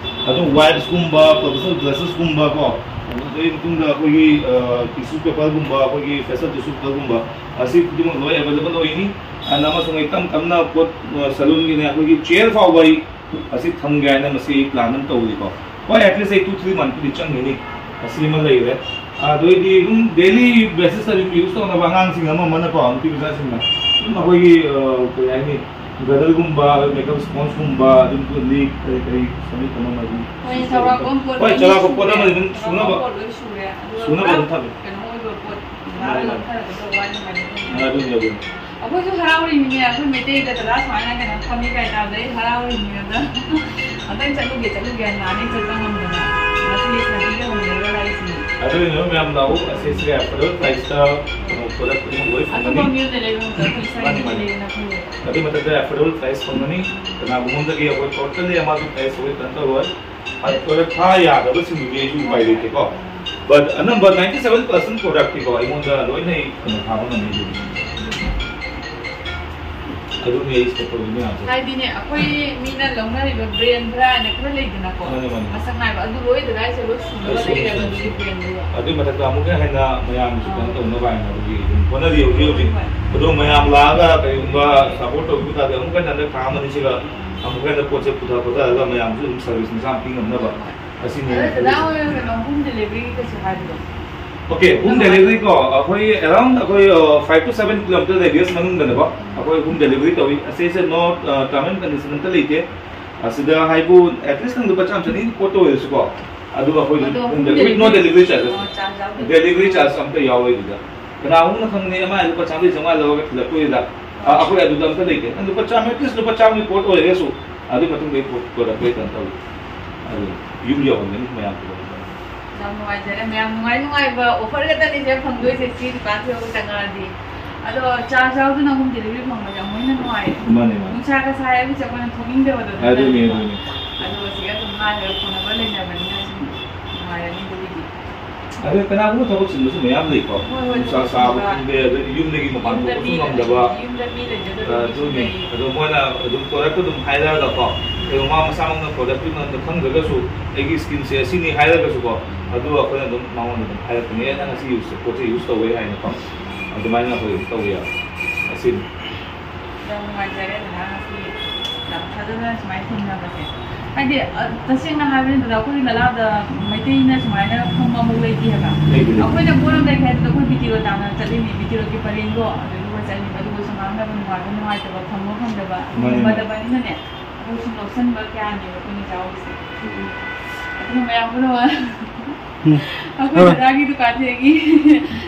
ꯑꯗꯨ ꯋꯥꯏꯞꯁꯀꯨꯝꯕ, ꯄ꯭ꯔꯣꯐꯦꯁꯅꯦꯜ ꯕ꯭ꯔꯁꯦꯁꯀꯨꯝꯕ ꯀꯣ, ꯑꯗꯨꯗꯒꯤ ꯃꯇꯨꯡꯗ ꯑꯩꯈꯣꯏꯒꯤ, ꯑ, ꯇꯤꯁꯨ ꯄꯦꯄꯔꯒꯨꯝꯕ, ꯑꯩꯈꯣꯏꯒꯤ ꯐꯦꯁꯤꯌꯦꯜ ꯇꯤꯁꯨ ꯄꯦꯄꯔꯒꯨꯝꯕ, ꯑꯁꯤ ꯈꯨꯗꯤꯡꯃꯛ ꯂꯣꯏ ꯑꯦꯕꯥꯏꯂꯦꯕꯜ ꯑꯣꯏꯅꯤ꯫ ꯑꯗꯨꯅ ꯑꯃꯁꯨꯡ ꯑꯩ ꯇꯞ ꯇꯞꯅ ꯄꯣꯠ, ꯑ, ꯁꯦꯂꯨꯟꯒꯤꯅꯦ, ꯑꯩꯈꯣꯏꯒꯤ ꯆꯤꯌꯔ ꯐꯥꯎꯕ ꯑꯩ ꯑꯁꯤ ꯊꯝꯒꯦ ꯍꯥꯏꯅ ꯃꯁꯤ ꯑꯩ ꯄ꯭ꯂꯥꯟ ꯑꯃ ꯇꯧꯔꯤꯀꯣ꯫ ꯍꯣꯏ, ꯑꯦꯠꯂꯤꯁ ꯑꯩ ꯇꯨ ꯊ꯭ꯔꯤ ꯃꯟꯠꯄꯨꯗꯤ ꯆꯪꯒꯅꯤ꯫ ꯑꯁꯤ ꯑꯃ ꯂꯩꯔꯦ꯫ ꯑꯗꯨ ꯑꯩꯗꯤ ꯑꯗꯨꯝ ꯗꯦꯂꯤ ꯕꯦꯁꯤꯁꯇ ꯑꯗꯨꯝ ꯌꯨꯁ ꯇꯧꯅꯕ ꯑꯉꯥꯡꯁꯤꯡ ꯑꯃ ꯑꯃꯅꯀꯣ, ꯅꯨꯄꯤ ꯃꯆꯥꯁꯤꯡꯅ ꯑꯗꯨꯝ ꯑꯩꯈꯣꯏꯒꯤ, ꯑ, ꯀꯔꯤ ꯍꯥꯏꯅꯤ, ꯒꯗꯜꯒꯨꯝꯕ, ꯃꯦꯀꯞ ꯁ꯭ꯄꯣꯟꯖꯀꯨꯝꯕ, ꯑꯗꯨꯝ ꯂꯤꯛ ꯀꯔꯤ ꯀꯔꯤ ꯁꯦꯝꯕ ꯈꯣꯠꯅꯕ ꯑꯗꯨꯝ ꯍꯣꯏ, ꯆꯥꯎꯔꯥꯛꯄ ꯑꯃ ꯄꯣꯠ ꯍꯣꯏ, ꯂꯣꯏꯅ ꯆꯥꯎꯔꯥꯛꯄ ꯄꯣꯠ ꯁꯨꯔꯦ꯫ ꯑꯃ ꯑꯗꯨꯝ ꯆꯥꯎꯔꯥꯛꯄ ꯁꯨꯅꯕ ꯄꯣꯠ ꯂꯣꯏ ꯁꯨꯔꯦ꯫ ꯑꯗꯨꯒ ꯁꯨꯅꯕ ꯄꯨꯔꯥ ꯑꯗꯨꯝ ꯊꯝꯃꯦ꯫ ꯀꯩꯅꯣ ꯑꯣꯏꯕ ꯄꯣꯠ, ꯃꯥꯅꯦ, ꯃꯥꯅꯦ꯫ ꯂꯧꯊꯔꯒ ꯋꯥꯅꯤ ꯍꯥꯏꯕ ꯑꯗꯨꯝ ꯑꯗꯨꯅꯤ, ꯑꯗꯨꯅꯤ꯫ ꯑꯩꯈꯣꯏꯁꯨ ꯍꯔꯥꯎꯔꯤꯅꯤꯅꯦ, ꯑꯩꯈꯣꯏ ꯃꯩꯇꯩꯗ ꯗꯗꯥ ꯁꯨꯃꯥꯏꯅ ꯀꯩꯅꯣ ꯐꯝꯃꯤ ꯀꯥꯏ ꯇꯥꯕꯗ ꯑꯩ ꯍꯔꯥꯎꯔꯤꯅꯤ꯫ ꯑꯗ ꯑꯝꯇꯪ ꯆꯠꯂꯨꯒꯦ, ꯆꯠꯂꯨꯒꯦ ꯍꯥꯏꯅ ꯅꯍꯥꯟꯗꯩ ꯆꯠꯄ ꯉꯝꯗꯅ ꯉꯁꯤ ꯁꯟꯗꯦꯗ ꯍꯣꯡꯅꯔꯒ ꯂꯥꯛꯏꯁꯤꯅꯤ꯫ ꯑꯗꯨꯅꯤ, ꯃꯌꯥꯝ ꯂꯥꯛꯎ, ꯑꯁꯤꯁꯤꯒ ꯑꯦꯐꯣꯔꯗꯦꯕꯜ ꯄ꯭ꯔꯥꯏꯁꯇ ꯀꯩꯅꯣ ꯄ꯭ꯔꯗꯛ ꯈꯨꯗꯤꯡꯃꯛ ꯂꯣꯏ ꯐꯪꯒꯅꯤ꯫ ꯑꯇꯣꯞꯄ ꯃꯤꯉꯣꯟꯗ ꯂꯩꯕ ꯃꯇꯝꯗ ꯑꯩꯈꯣꯏ ꯏꯁꯥꯒꯤ ꯃꯥꯅꯤ, ꯃꯥꯅꯤ꯫ ꯂꯩꯕꯅ ꯐꯩꯌꯦ꯫ ꯑꯗꯨꯒꯤ ꯃꯊꯛꯇ ꯑꯦꯐꯣꯔꯗꯦꯕꯜ ꯄ꯭ꯔꯥꯏꯁ ꯐꯪꯒꯅꯤ, ꯀꯅꯥꯒꯨꯝꯕ ꯑꯃꯗꯒꯤ ꯑꯩꯈꯣꯏ ꯇꯣꯇꯦꯜꯂꯤ ꯑꯃꯥꯎꯟ ꯄ꯭ꯔꯥꯏꯁ ꯑꯩꯈꯣꯏ ꯀꯩꯅꯣ ꯇꯧꯔꯣꯏ꯫ ꯑꯗꯨ ꯄ꯭ꯔꯗꯛ ꯊꯥ ꯌꯥꯗꯕꯁꯤꯡꯗꯨꯗꯤ ꯑꯩꯁꯨ ꯎꯄꯥꯏ ꯂꯩꯇꯦꯀꯣ꯫ But ꯑꯅꯝꯕ ninety seven percent productꯀꯤꯀꯣ ꯑꯩꯉꯣꯟꯗ ꯂꯣꯏꯅ ꯑꯩ ꯀꯩꯅꯣ ꯊꯥꯕ ꯉꯝꯃꯤ ꯑꯗꯨꯗꯤ꯫ ꯑꯗꯨꯅꯤ ꯑꯩ ꯁꯤꯗ ꯇꯧꯔꯤ ꯃꯌꯥꯝꯁꯦ꯫ ꯍꯥꯏꯗꯤꯅꯦ, ꯑꯩꯈꯣꯏ ꯃꯤꯅ ꯂꯧꯅꯔꯤꯕ ꯕ꯭ꯔꯦꯟ ꯈꯔ ꯍꯥꯏꯅ ꯈꯔ ꯂꯩꯗꯅꯀꯣ꯫ ꯃꯥꯅꯦ, ꯃꯥꯅꯦ꯫ ꯃꯁꯛ ꯅꯥꯏꯕ ꯑꯗꯨ ꯂꯣꯏ ꯗꯗꯥꯏꯁꯦ ꯂꯣꯏ ꯁꯨꯅꯕ ꯑꯩ ꯁꯨꯅ ꯂꯩꯔꯦꯕ ꯁꯨꯅ꯫ ꯑꯗꯨꯒꯤ ꯕ꯭ꯔꯦꯟꯗꯨꯒ꯫ ꯑꯗꯨꯒꯤ ꯃꯊꯛꯇ ꯑꯃꯨꯛꯀ ꯍꯦꯟꯅ ꯃꯌꯥꯝꯁꯨ ꯀꯩꯅꯣ ꯑꯥ꯫ ꯇꯧꯅꯕ ꯍꯥꯏꯅ ꯑꯗꯨꯒꯤ ꯑꯗꯨꯝ ꯍꯣꯠꯅꯔꯤ ꯍꯧꯖꯤꯛ ꯍꯧꯖꯤꯛ꯫ ꯍꯣꯏ꯫ ꯑꯗꯣ ꯃꯌꯥꯝ ꯂꯥꯛꯑꯒ ꯀꯔꯤꯒꯨꯝꯕ ꯁꯄꯣꯔꯠ ꯇꯧꯕꯤꯕ ꯇꯥꯔꯗꯤ ꯑꯃꯨꯛꯀ ꯍꯦꯟꯅ ꯍꯟꯗꯛ ꯊꯥ ꯑꯃ ꯑꯅꯤꯁꯤꯒ ꯑꯃꯨꯛꯀ ꯍꯦꯟꯅ ꯄꯣꯠꯁꯦ ꯄꯨꯊ ꯄꯨꯊꯔꯒ ꯃꯌꯥꯝꯁꯨ ꯑꯗꯨꯝ ꯁꯔꯚꯤꯁ ꯃꯆꯥ ꯑꯃ ꯄꯤ ꯉꯝꯅꯕ꯫ ꯑꯁꯤꯅꯤ꯫ ꯑꯗꯣ ꯗꯗꯥ ꯍꯣꯏ ꯀꯩꯅꯣ ꯍꯣꯝ ꯗꯦꯂꯤꯚꯔꯤꯒꯤꯁꯨ ꯍꯥꯏꯕꯗꯣ? ꯑꯣꯀꯦ, ꯍꯣꯝ ꯗꯦꯂꯤꯚꯔꯤ ꯀꯣ, ꯑꯩꯈꯣꯏ ꯑꯦꯔꯥꯎꯟ ꯑꯩꯈꯣꯏ, ꯑ, five to seven kilometre radius ꯃꯅꯨꯡꯗꯅꯦꯀꯣ, ꯑꯩꯈꯣꯏ ꯍꯣꯝ ꯗꯦꯂꯤꯚꯔꯤ ꯇꯧꯏ꯫ ꯑꯁꯤꯁꯦ no, ꯑ, term and condition ꯑꯝꯇ ꯂꯩꯇꯦ꯫ ꯑꯁꯤꯗ ꯍꯥꯏꯕꯨ ꯑꯦꯠꯂꯤꯁ ꯅꯪ ꯂꯨꯄꯥ ꯆꯥꯝꯃ ꯆꯅꯤ ꯄꯣꯠꯇ ꯑꯣꯏꯔꯁꯨꯀꯣ, ꯑꯗꯨꯒ ꯑꯩꯈꯣꯏ ꯑꯗꯣ ꯄꯨꯡ home delivery, no delivery charges, ꯑꯣ, charge ꯌꯥꯎꯗꯦ꯫ Delivery charge ꯑꯝꯇ ꯌꯥꯎꯔꯣꯏ ꯑꯗꯨꯗ꯫ ꯀꯅꯥꯒꯨꯝꯕꯅ ꯈꯪꯅꯩ, ꯑꯃ ꯂꯨꯄꯥ ꯆꯥꯝꯃꯔꯤ ꯆꯥꯝꯃꯉꯥ ꯂꯧꯔꯒ ꯊꯤꯜꯂꯛꯄꯒꯤꯗ, ꯑ, ꯑꯩꯈꯣꯏ ꯑꯗꯨꯗ ꯑꯝꯇ ꯂꯩꯇꯦ꯫ ꯅꯪ ꯂꯨꯄꯥ ꯆꯥꯝꯃ, at least ꯂꯨꯄꯥ ꯆꯥꯝꯃꯒꯤ ꯄꯣꯠ ꯑꯣꯏꯔꯒꯁꯨ, ꯑꯗꯨꯒꯤ ꯃꯇꯨꯡꯗ ꯑꯩ ꯄꯣꯠ, product ꯑꯩ ꯀꯩꯅꯣ ꯇꯧꯏ꯫ ꯑꯗꯨ ꯌꯨꯝ ꯌꯧꯍꯟꯒꯅꯤ ꯃꯌꯥꯝ ꯄꯨꯝꯅꯃꯛ꯫ ꯌꯥꯝ ꯅꯨꯡꯉꯥꯏꯖꯔꯦ ꯃꯌꯥꯝ, ꯅꯨꯡꯉꯥꯏ ꯅꯨꯡꯉꯥꯏꯕ offer ꯈꯛꯇꯅꯤꯁꯦ ꯐꯪꯗꯣꯏꯁꯦ ꯁꯤ ꯗꯨꯀꯥꯟꯁꯤꯗ ꯆꯪꯉꯛꯑꯗꯤ꯫ ꯑꯗꯣ charge ꯌꯥꯎꯗꯅ home delivery ꯐꯪꯕꯁꯦ ꯑꯃꯨꯛ ꯍꯦꯟꯅ ꯅꯨꯡꯉꯥꯏꯌꯦ꯫ ꯃꯥꯅꯦ, ꯃꯥꯅꯦ꯫ ꯅꯨꯡꯁꯥꯒ ꯁꯥꯏ ꯍꯥꯏꯕꯁꯦ ꯑꯩꯈꯣꯏꯅ ꯊꯣꯛꯅꯤꯡꯗꯕꯗꯣ ꯑꯗꯨꯅꯦ, ꯅꯠꯇ꯭ꯔꯅꯦꯀꯣ꯫ ꯑꯗꯨꯅꯦ꯫ ꯑꯗꯣ ꯁꯤꯒ ꯑꯗꯨꯝ ꯉꯥꯏꯔꯒ ꯐꯣꯟ number ꯂꯩꯅꯕꯅꯤꯅ ꯁꯨꯝ ꯅꯨꯡꯉꯥꯏꯔꯅꯤ ꯑꯗꯨꯒꯤꯗꯤ꯫ ꯑꯗꯣ ꯀꯅꯥꯒꯨꯝꯕ ꯊꯕꯛ ꯆꯤꯟꯕꯁꯨ ꯃꯌꯥꯝ ꯂꯩꯀꯣ꯫ ꯍꯣꯏ, ꯍꯣꯏ, ꯅꯨꯡꯁꯥ ꯊꯕꯛ ꯁꯥꯕ ꯆꯤꯟꯕ, ꯈꯪꯗꯦ, ꯑꯗꯩ ꯌꯨꯝꯗꯒꯤ ꯃꯄꯥꯟ ꯌꯨꯝꯗ ꯊꯣꯛꯄꯁꯨ ꯃꯤ ꯉꯝꯗꯕ꯫ ꯂꯩ-, ꯌꯨꯝꯗ ꯃꯤ ꯂꯩꯖꯗꯕ ꯑ, ꯃꯤꯁꯨ ꯑꯗꯨꯅꯤ꯫ ꯂꯩ꯫ ꯑꯗꯣ ꯃꯣꯏꯅ ꯑꯗꯨꯝ product ꯑꯗꯨꯝ ꯍꯥꯏꯔꯛꯑꯒꯀꯣ, ꯀꯩꯒꯨꯝꯕ ꯃꯥ ꯃꯁꯥꯃꯛꯅ product ꯀꯤ ꯃꯔꯝꯗ ꯈꯪꯗ꯭ꯔꯒꯁꯨ, ꯑꯩꯒꯤ skin ꯁꯦ ꯑꯁꯤꯅꯤ ꯍꯥꯏꯔꯒꯁꯨ, ꯑꯗꯨ ꯑꯩꯈꯣꯏꯅ ꯑꯗꯨꯝ ꯃꯉꯣꯟꯗ ꯑꯗꯨꯝ ꯍꯥꯏꯔꯛꯀꯅꯤ, "ꯑꯦ, ꯅꯪ ꯑꯁꯤ use, ꯄꯣꯠꯁꯦ use ꯇꯧꯋꯦ" ꯍꯥꯏꯅꯀꯣ꯫ ꯑꯗꯨꯃꯥꯏꯅ ꯑꯩꯈꯣꯏ ꯑꯗꯨꯝ ꯇꯧꯕ ꯌꯥꯏ꯫ ꯑꯁꯤꯅꯤ꯫ ꯌꯥꯝ ꯅꯨꯡꯉꯥꯏꯖꯔꯦ ꯗꯗꯥ ꯉꯁꯤ ꯌꯥꯝ ꯊꯥꯖꯗꯅ ꯁꯨꯃꯥꯏꯅ ꯊꯦꯡꯅꯕꯁꯦ꯫ ꯍꯥꯏꯗꯤ, ꯑ, ꯇꯁꯦꯡꯅ ꯍꯥꯏꯕꯅꯤ ꯗꯗꯥ, ꯑꯩꯈꯣꯏꯒꯤ ꯅꯂꯥꯗ ꯃꯩꯇꯩꯅ ꯁꯨꯃꯥꯏꯅ ꯐꯝꯕ ꯑꯃꯨꯛ ꯂꯩꯇꯦ ꯍꯥꯏꯕ꯫ ꯂꯩꯇꯦ, ꯂꯩꯇꯦ꯫ ꯑꯩꯈꯣꯏꯅ ꯄꯣꯠ ꯑꯃ ꯂꯩꯒꯦ ꯍꯥꯏꯕꯗ ꯑꯩꯈꯣꯏ B T Road ꯇꯥꯟꯅ ꯆꯠꯂꯤꯅꯤ, B T Road ꯀꯤ ꯄꯔꯦꯡꯗꯣ ꯑꯗꯨꯗꯨꯒ ꯆꯠꯂꯤꯕ, ꯑꯗꯨꯒꯁꯨ ꯉꯥꯡꯅꯕ ꯅꯨꯡꯉꯥꯏꯕ ꯅꯨꯡꯉꯥꯏꯇꯕ, ꯐꯪꯕ ꯐꯪꯗꯕ, ꯃꯥꯅꯦ, ꯃꯥꯅꯦ꯫ ꯐꯪꯕꯗꯕꯅꯤꯅꯅꯦ, ꯑꯩꯈꯣꯏ ꯁꯨꯝ ꯂꯧꯁꯟꯕ ꯀꯌꯥꯅꯦꯕ ꯑꯩꯈꯣꯏꯅ ꯌꯥꯎꯔꯤꯁꯦ꯫ ꯎꯝ꯫ ꯑꯗꯨꯅ ꯃꯌꯥꯝ ꯄꯨꯝꯅꯃꯛ ꯎꯝ꯫ ꯑꯩꯈꯣꯏ ꯍꯣꯏ꯫ ꯗꯗꯥꯒꯤ ꯗꯨꯀꯥꯟꯁꯤꯗꯒꯤ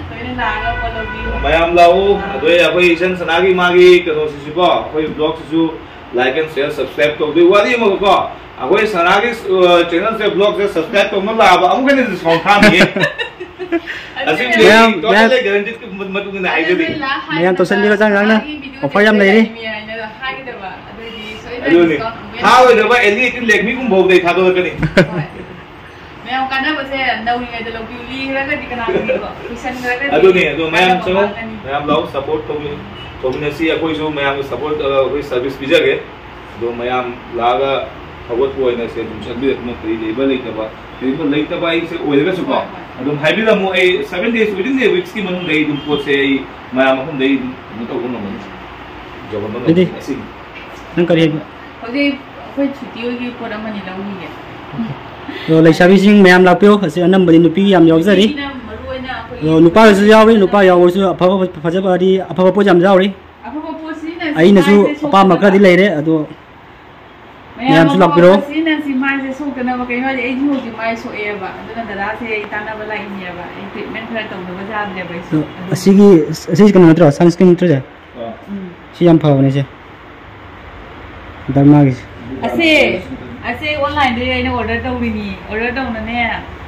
ꯂꯣꯏꯅ ꯂꯥꯛꯑꯒ ꯄꯣꯠ ꯂꯧꯕꯤꯌꯨ꯫ ꯃꯌꯥꯝ ꯂꯥꯛꯎ꯫ ꯑꯥ꯫ ꯑꯗꯨ ꯑꯩꯈꯣꯏ ꯏꯆꯟ ꯁꯅꯥꯒꯤ ꯃꯥꯒꯤ ꯀꯩꯅꯣꯁꯤꯁꯨꯀꯣ, ꯑꯩꯈꯣꯏ vlog ꯁꯤꯁꯨ like and share, subscribe ꯇꯧꯗꯣꯏ꯫ ꯋꯥꯔꯤ ꯑꯃꯒꯀꯣ, ꯑꯩꯈꯣꯏ ꯁꯅꯥꯒꯤ, ꯑ, channel ꯁꯦ, vlog ꯁꯦ subscribe ꯇꯧꯅ ꯂꯥꯛꯑꯕ ꯑꯃꯨꯛ ꯍꯦꯟꯅ discount ꯊꯥꯅꯤꯌꯦ꯫ ꯑꯗꯨꯅꯦ꯫ ꯑꯁꯤꯕꯨꯗꯤ ꯃꯌꯥꯝ, ꯇꯣꯇꯦꯜ ꯃꯌꯥꯝ꯫ Guarantee ꯃꯇꯨꯡ ꯏꯟꯅ ꯍꯥꯏꯖꯔꯤ꯫ ꯃꯌꯥꯝ ꯇꯧꯁꯟꯕꯤꯔꯣ, ꯆꯥꯡ ꯆꯥꯡꯅ꯫ ꯁꯅꯥꯒꯤ video offer ꯌꯥꯝ ꯁꯦ ꯂꯩꯔꯤ꯫ ꯂꯩꯔꯝꯃꯤ ꯍꯥꯏꯅ ꯍꯥꯏꯒꯗꯕ꯫ ꯑꯗꯨꯗꯤ ꯁꯣꯏꯗꯅ ꯑꯗꯨꯅꯤ꯫ Discount ꯑꯃꯨꯛ ꯍꯦꯟꯅ ꯊꯥꯔꯣꯏꯗꯕ ꯑꯦꯂꯤ ꯑꯩꯠꯇꯤꯟ ꯂꯦꯛꯃꯤꯒꯨꯝꯕ ꯐꯥꯎꯗ ꯑꯩ ꯊꯥꯗꯣꯔꯛꯀꯅꯤ꯫ ꯍꯣꯏ꯫ ꯃꯌꯥꯝ ꯀꯥꯟꯅꯕꯁꯦ ꯅꯧꯔꯤꯉꯩꯗ ꯂꯧꯕꯤꯌꯨ, ꯂꯤꯈ꯭ꯔꯒꯗꯤ ꯀꯅꯥ ꯈꯪꯅꯤꯀꯣ? ꯀꯨꯏꯁꯟꯈ꯭ꯔꯒꯗꯤ ꯑꯗꯨꯅꯦ, ꯑꯗꯣ ꯃꯌꯥꯝ ꯀꯥꯟꯅꯕ ꯆꯪꯉꯣ, ꯃꯥꯡꯒꯅꯤ꯫ ꯃꯌꯥꯝ ꯂꯥꯛꯑꯣ, support ꯇꯧꯕꯤ-, ꯇꯧꯃꯤꯟꯅꯁꯤ꯫ ꯑꯩꯈꯣꯏꯁꯨ ꯃꯌꯥꯝꯒꯤ support, ꯑ, ꯑꯩꯈꯣꯏ service ꯄꯤꯖꯒꯦ꯫ ꯑꯗꯣ ꯃꯌꯥꯝ ꯂꯥꯛꯑꯒ ꯍꯧꯒꯠꯄ ꯑꯣꯏꯅ ꯁꯦ ꯑꯗꯨꯝ ꯆꯠꯄꯤꯔꯛꯄꯅ ꯐꯩ, ꯂꯩꯕ ꯂꯩꯇꯕ ꯀꯔꯤꯒꯨꯝꯕ ꯂꯩꯇꯕ ꯑꯩꯁꯦ ꯑꯣꯏꯔꯒꯁꯨꯀꯣ, ꯍꯣꯏ, ꯍꯣꯏ꯫ ꯑꯗꯨꯝ ꯍꯥꯏꯕꯤꯔꯝꯃꯨ꯫ ꯑꯩ seven days, within the weeks ꯀꯤ ꯃꯅꯨꯡꯗ ꯑꯩ ꯑꯗꯨꯝ ꯄꯣꯠꯁꯦ ꯑꯩ ꯃꯌꯥꯝ ꯃꯐꯝꯗ ꯑꯩ ꯑꯗꯨꯝ ꯀꯩꯅꯣ ꯇꯧꯕ ꯉꯝꯒꯅꯤ, ꯌꯧꯍꯟꯕ ꯑꯗꯨꯗꯤ ꯉꯝꯒꯅꯤ꯫ ꯑꯁꯤꯅꯤ꯫ ꯅꯪ ꯀꯔꯤ ꯍꯥꯏꯕ? ꯍꯧꯖꯤꯛ ꯑꯩꯈꯣꯏ ꯁꯨꯇꯤ ꯍꯣꯏꯒꯤ ꯄꯣꯠ ꯑꯃꯅꯤ ꯂꯧꯅꯤꯡꯉꯦ꯫ ꯑꯗꯣ ꯂꯩꯁꯥꯕꯤꯁꯤꯡ ꯃꯌꯥꯝ ꯂꯥꯛꯄꯤꯌꯨ, ꯑꯁꯤ ꯑꯅꯝꯕꯗꯤ ꯅꯨꯄꯤ ꯌꯥꯝ ꯌꯥꯎꯖꯔꯤ꯫ ꯅꯨꯄꯤꯅ ꯃꯔꯨ ꯑꯣꯏꯅ ꯑꯩꯈꯣꯏꯒꯤ ꯑꯗꯣ ꯅꯨꯄꯥꯒꯤꯁꯨ ꯌꯥꯎꯔꯤ, ꯅꯨꯄꯥ ꯌꯥꯎꯕꯁꯨ ꯑꯐꯕ ꯐꯖꯕ ꯍꯥꯏꯗꯤ ꯑꯐꯕ ꯄꯣꯠ ꯌꯥꯝ ꯌꯥꯎꯔꯤ꯫ ꯑꯐꯕ ꯄꯣꯠ ꯁꯤꯖꯤꯟꯅꯁꯤ ꯑꯩꯅꯁꯨ ꯍꯥꯏꯁꯦ ꯑꯄꯥꯝꯕ ꯁꯣꯛꯇꯅꯕ꯫ ꯈꯔꯗꯤ ꯂꯩꯔꯦ, ꯑꯗꯣ ꯃꯌꯥꯝꯁꯨ ꯂꯥꯛꯄꯤꯔꯣ꯫ ꯁꯤꯖꯤꯟꯅꯁꯤ, ꯃꯥꯏꯁꯦ ꯁꯣꯛꯇꯅꯕ꯫ ꯀꯩꯅꯣ ꯍꯥꯏꯗꯤ, ꯑꯩꯁꯨ ꯍꯧꯖꯤꯛ ꯃꯥꯏ ꯁꯣꯛꯑꯦꯕ, ꯑꯗꯨꯅ ꯗꯗꯥꯁꯦ ꯑꯩ ꯇꯥꯟꯅꯕ ꯂꯥꯛꯏꯅꯦꯕ꯫ ꯑꯩ ꯇ꯭ꯔꯤꯠꯃꯦꯟ ꯈꯔ ꯇꯧꯅꯕ ꯌꯥꯗ꯭ꯔꯦꯕ ꯑꯩꯁꯨ꯫ ꯑꯗꯣ ꯑꯗꯨ ꯑꯁꯤꯒꯤ, ꯑꯁꯤꯁꯤ ꯀꯩꯅꯣ ꯅꯠꯇ꯭ꯔꯣ? ꯁꯟꯁꯀ꯭ꯔꯤꯟ ꯅꯠꯇ꯭ꯔꯣ ꯁꯦ? ꯑꯥ꯫ ꯎꯝ꯫ ꯁꯤ ꯌꯥꯝ ꯐꯕꯅꯦ ꯁꯦ, ꯗꯔꯃꯥꯒꯤꯁꯦ꯫ ꯑꯁꯦ, ꯑꯁꯦ ꯑꯣꯟꯂꯥꯏꯟꯗꯒꯤ ꯑꯩꯅ ꯑꯣꯔꯗꯔ ꯇꯧꯔꯤꯅꯤ꯫ ꯑꯣꯔꯗꯔ ꯇꯧꯅꯅꯦ,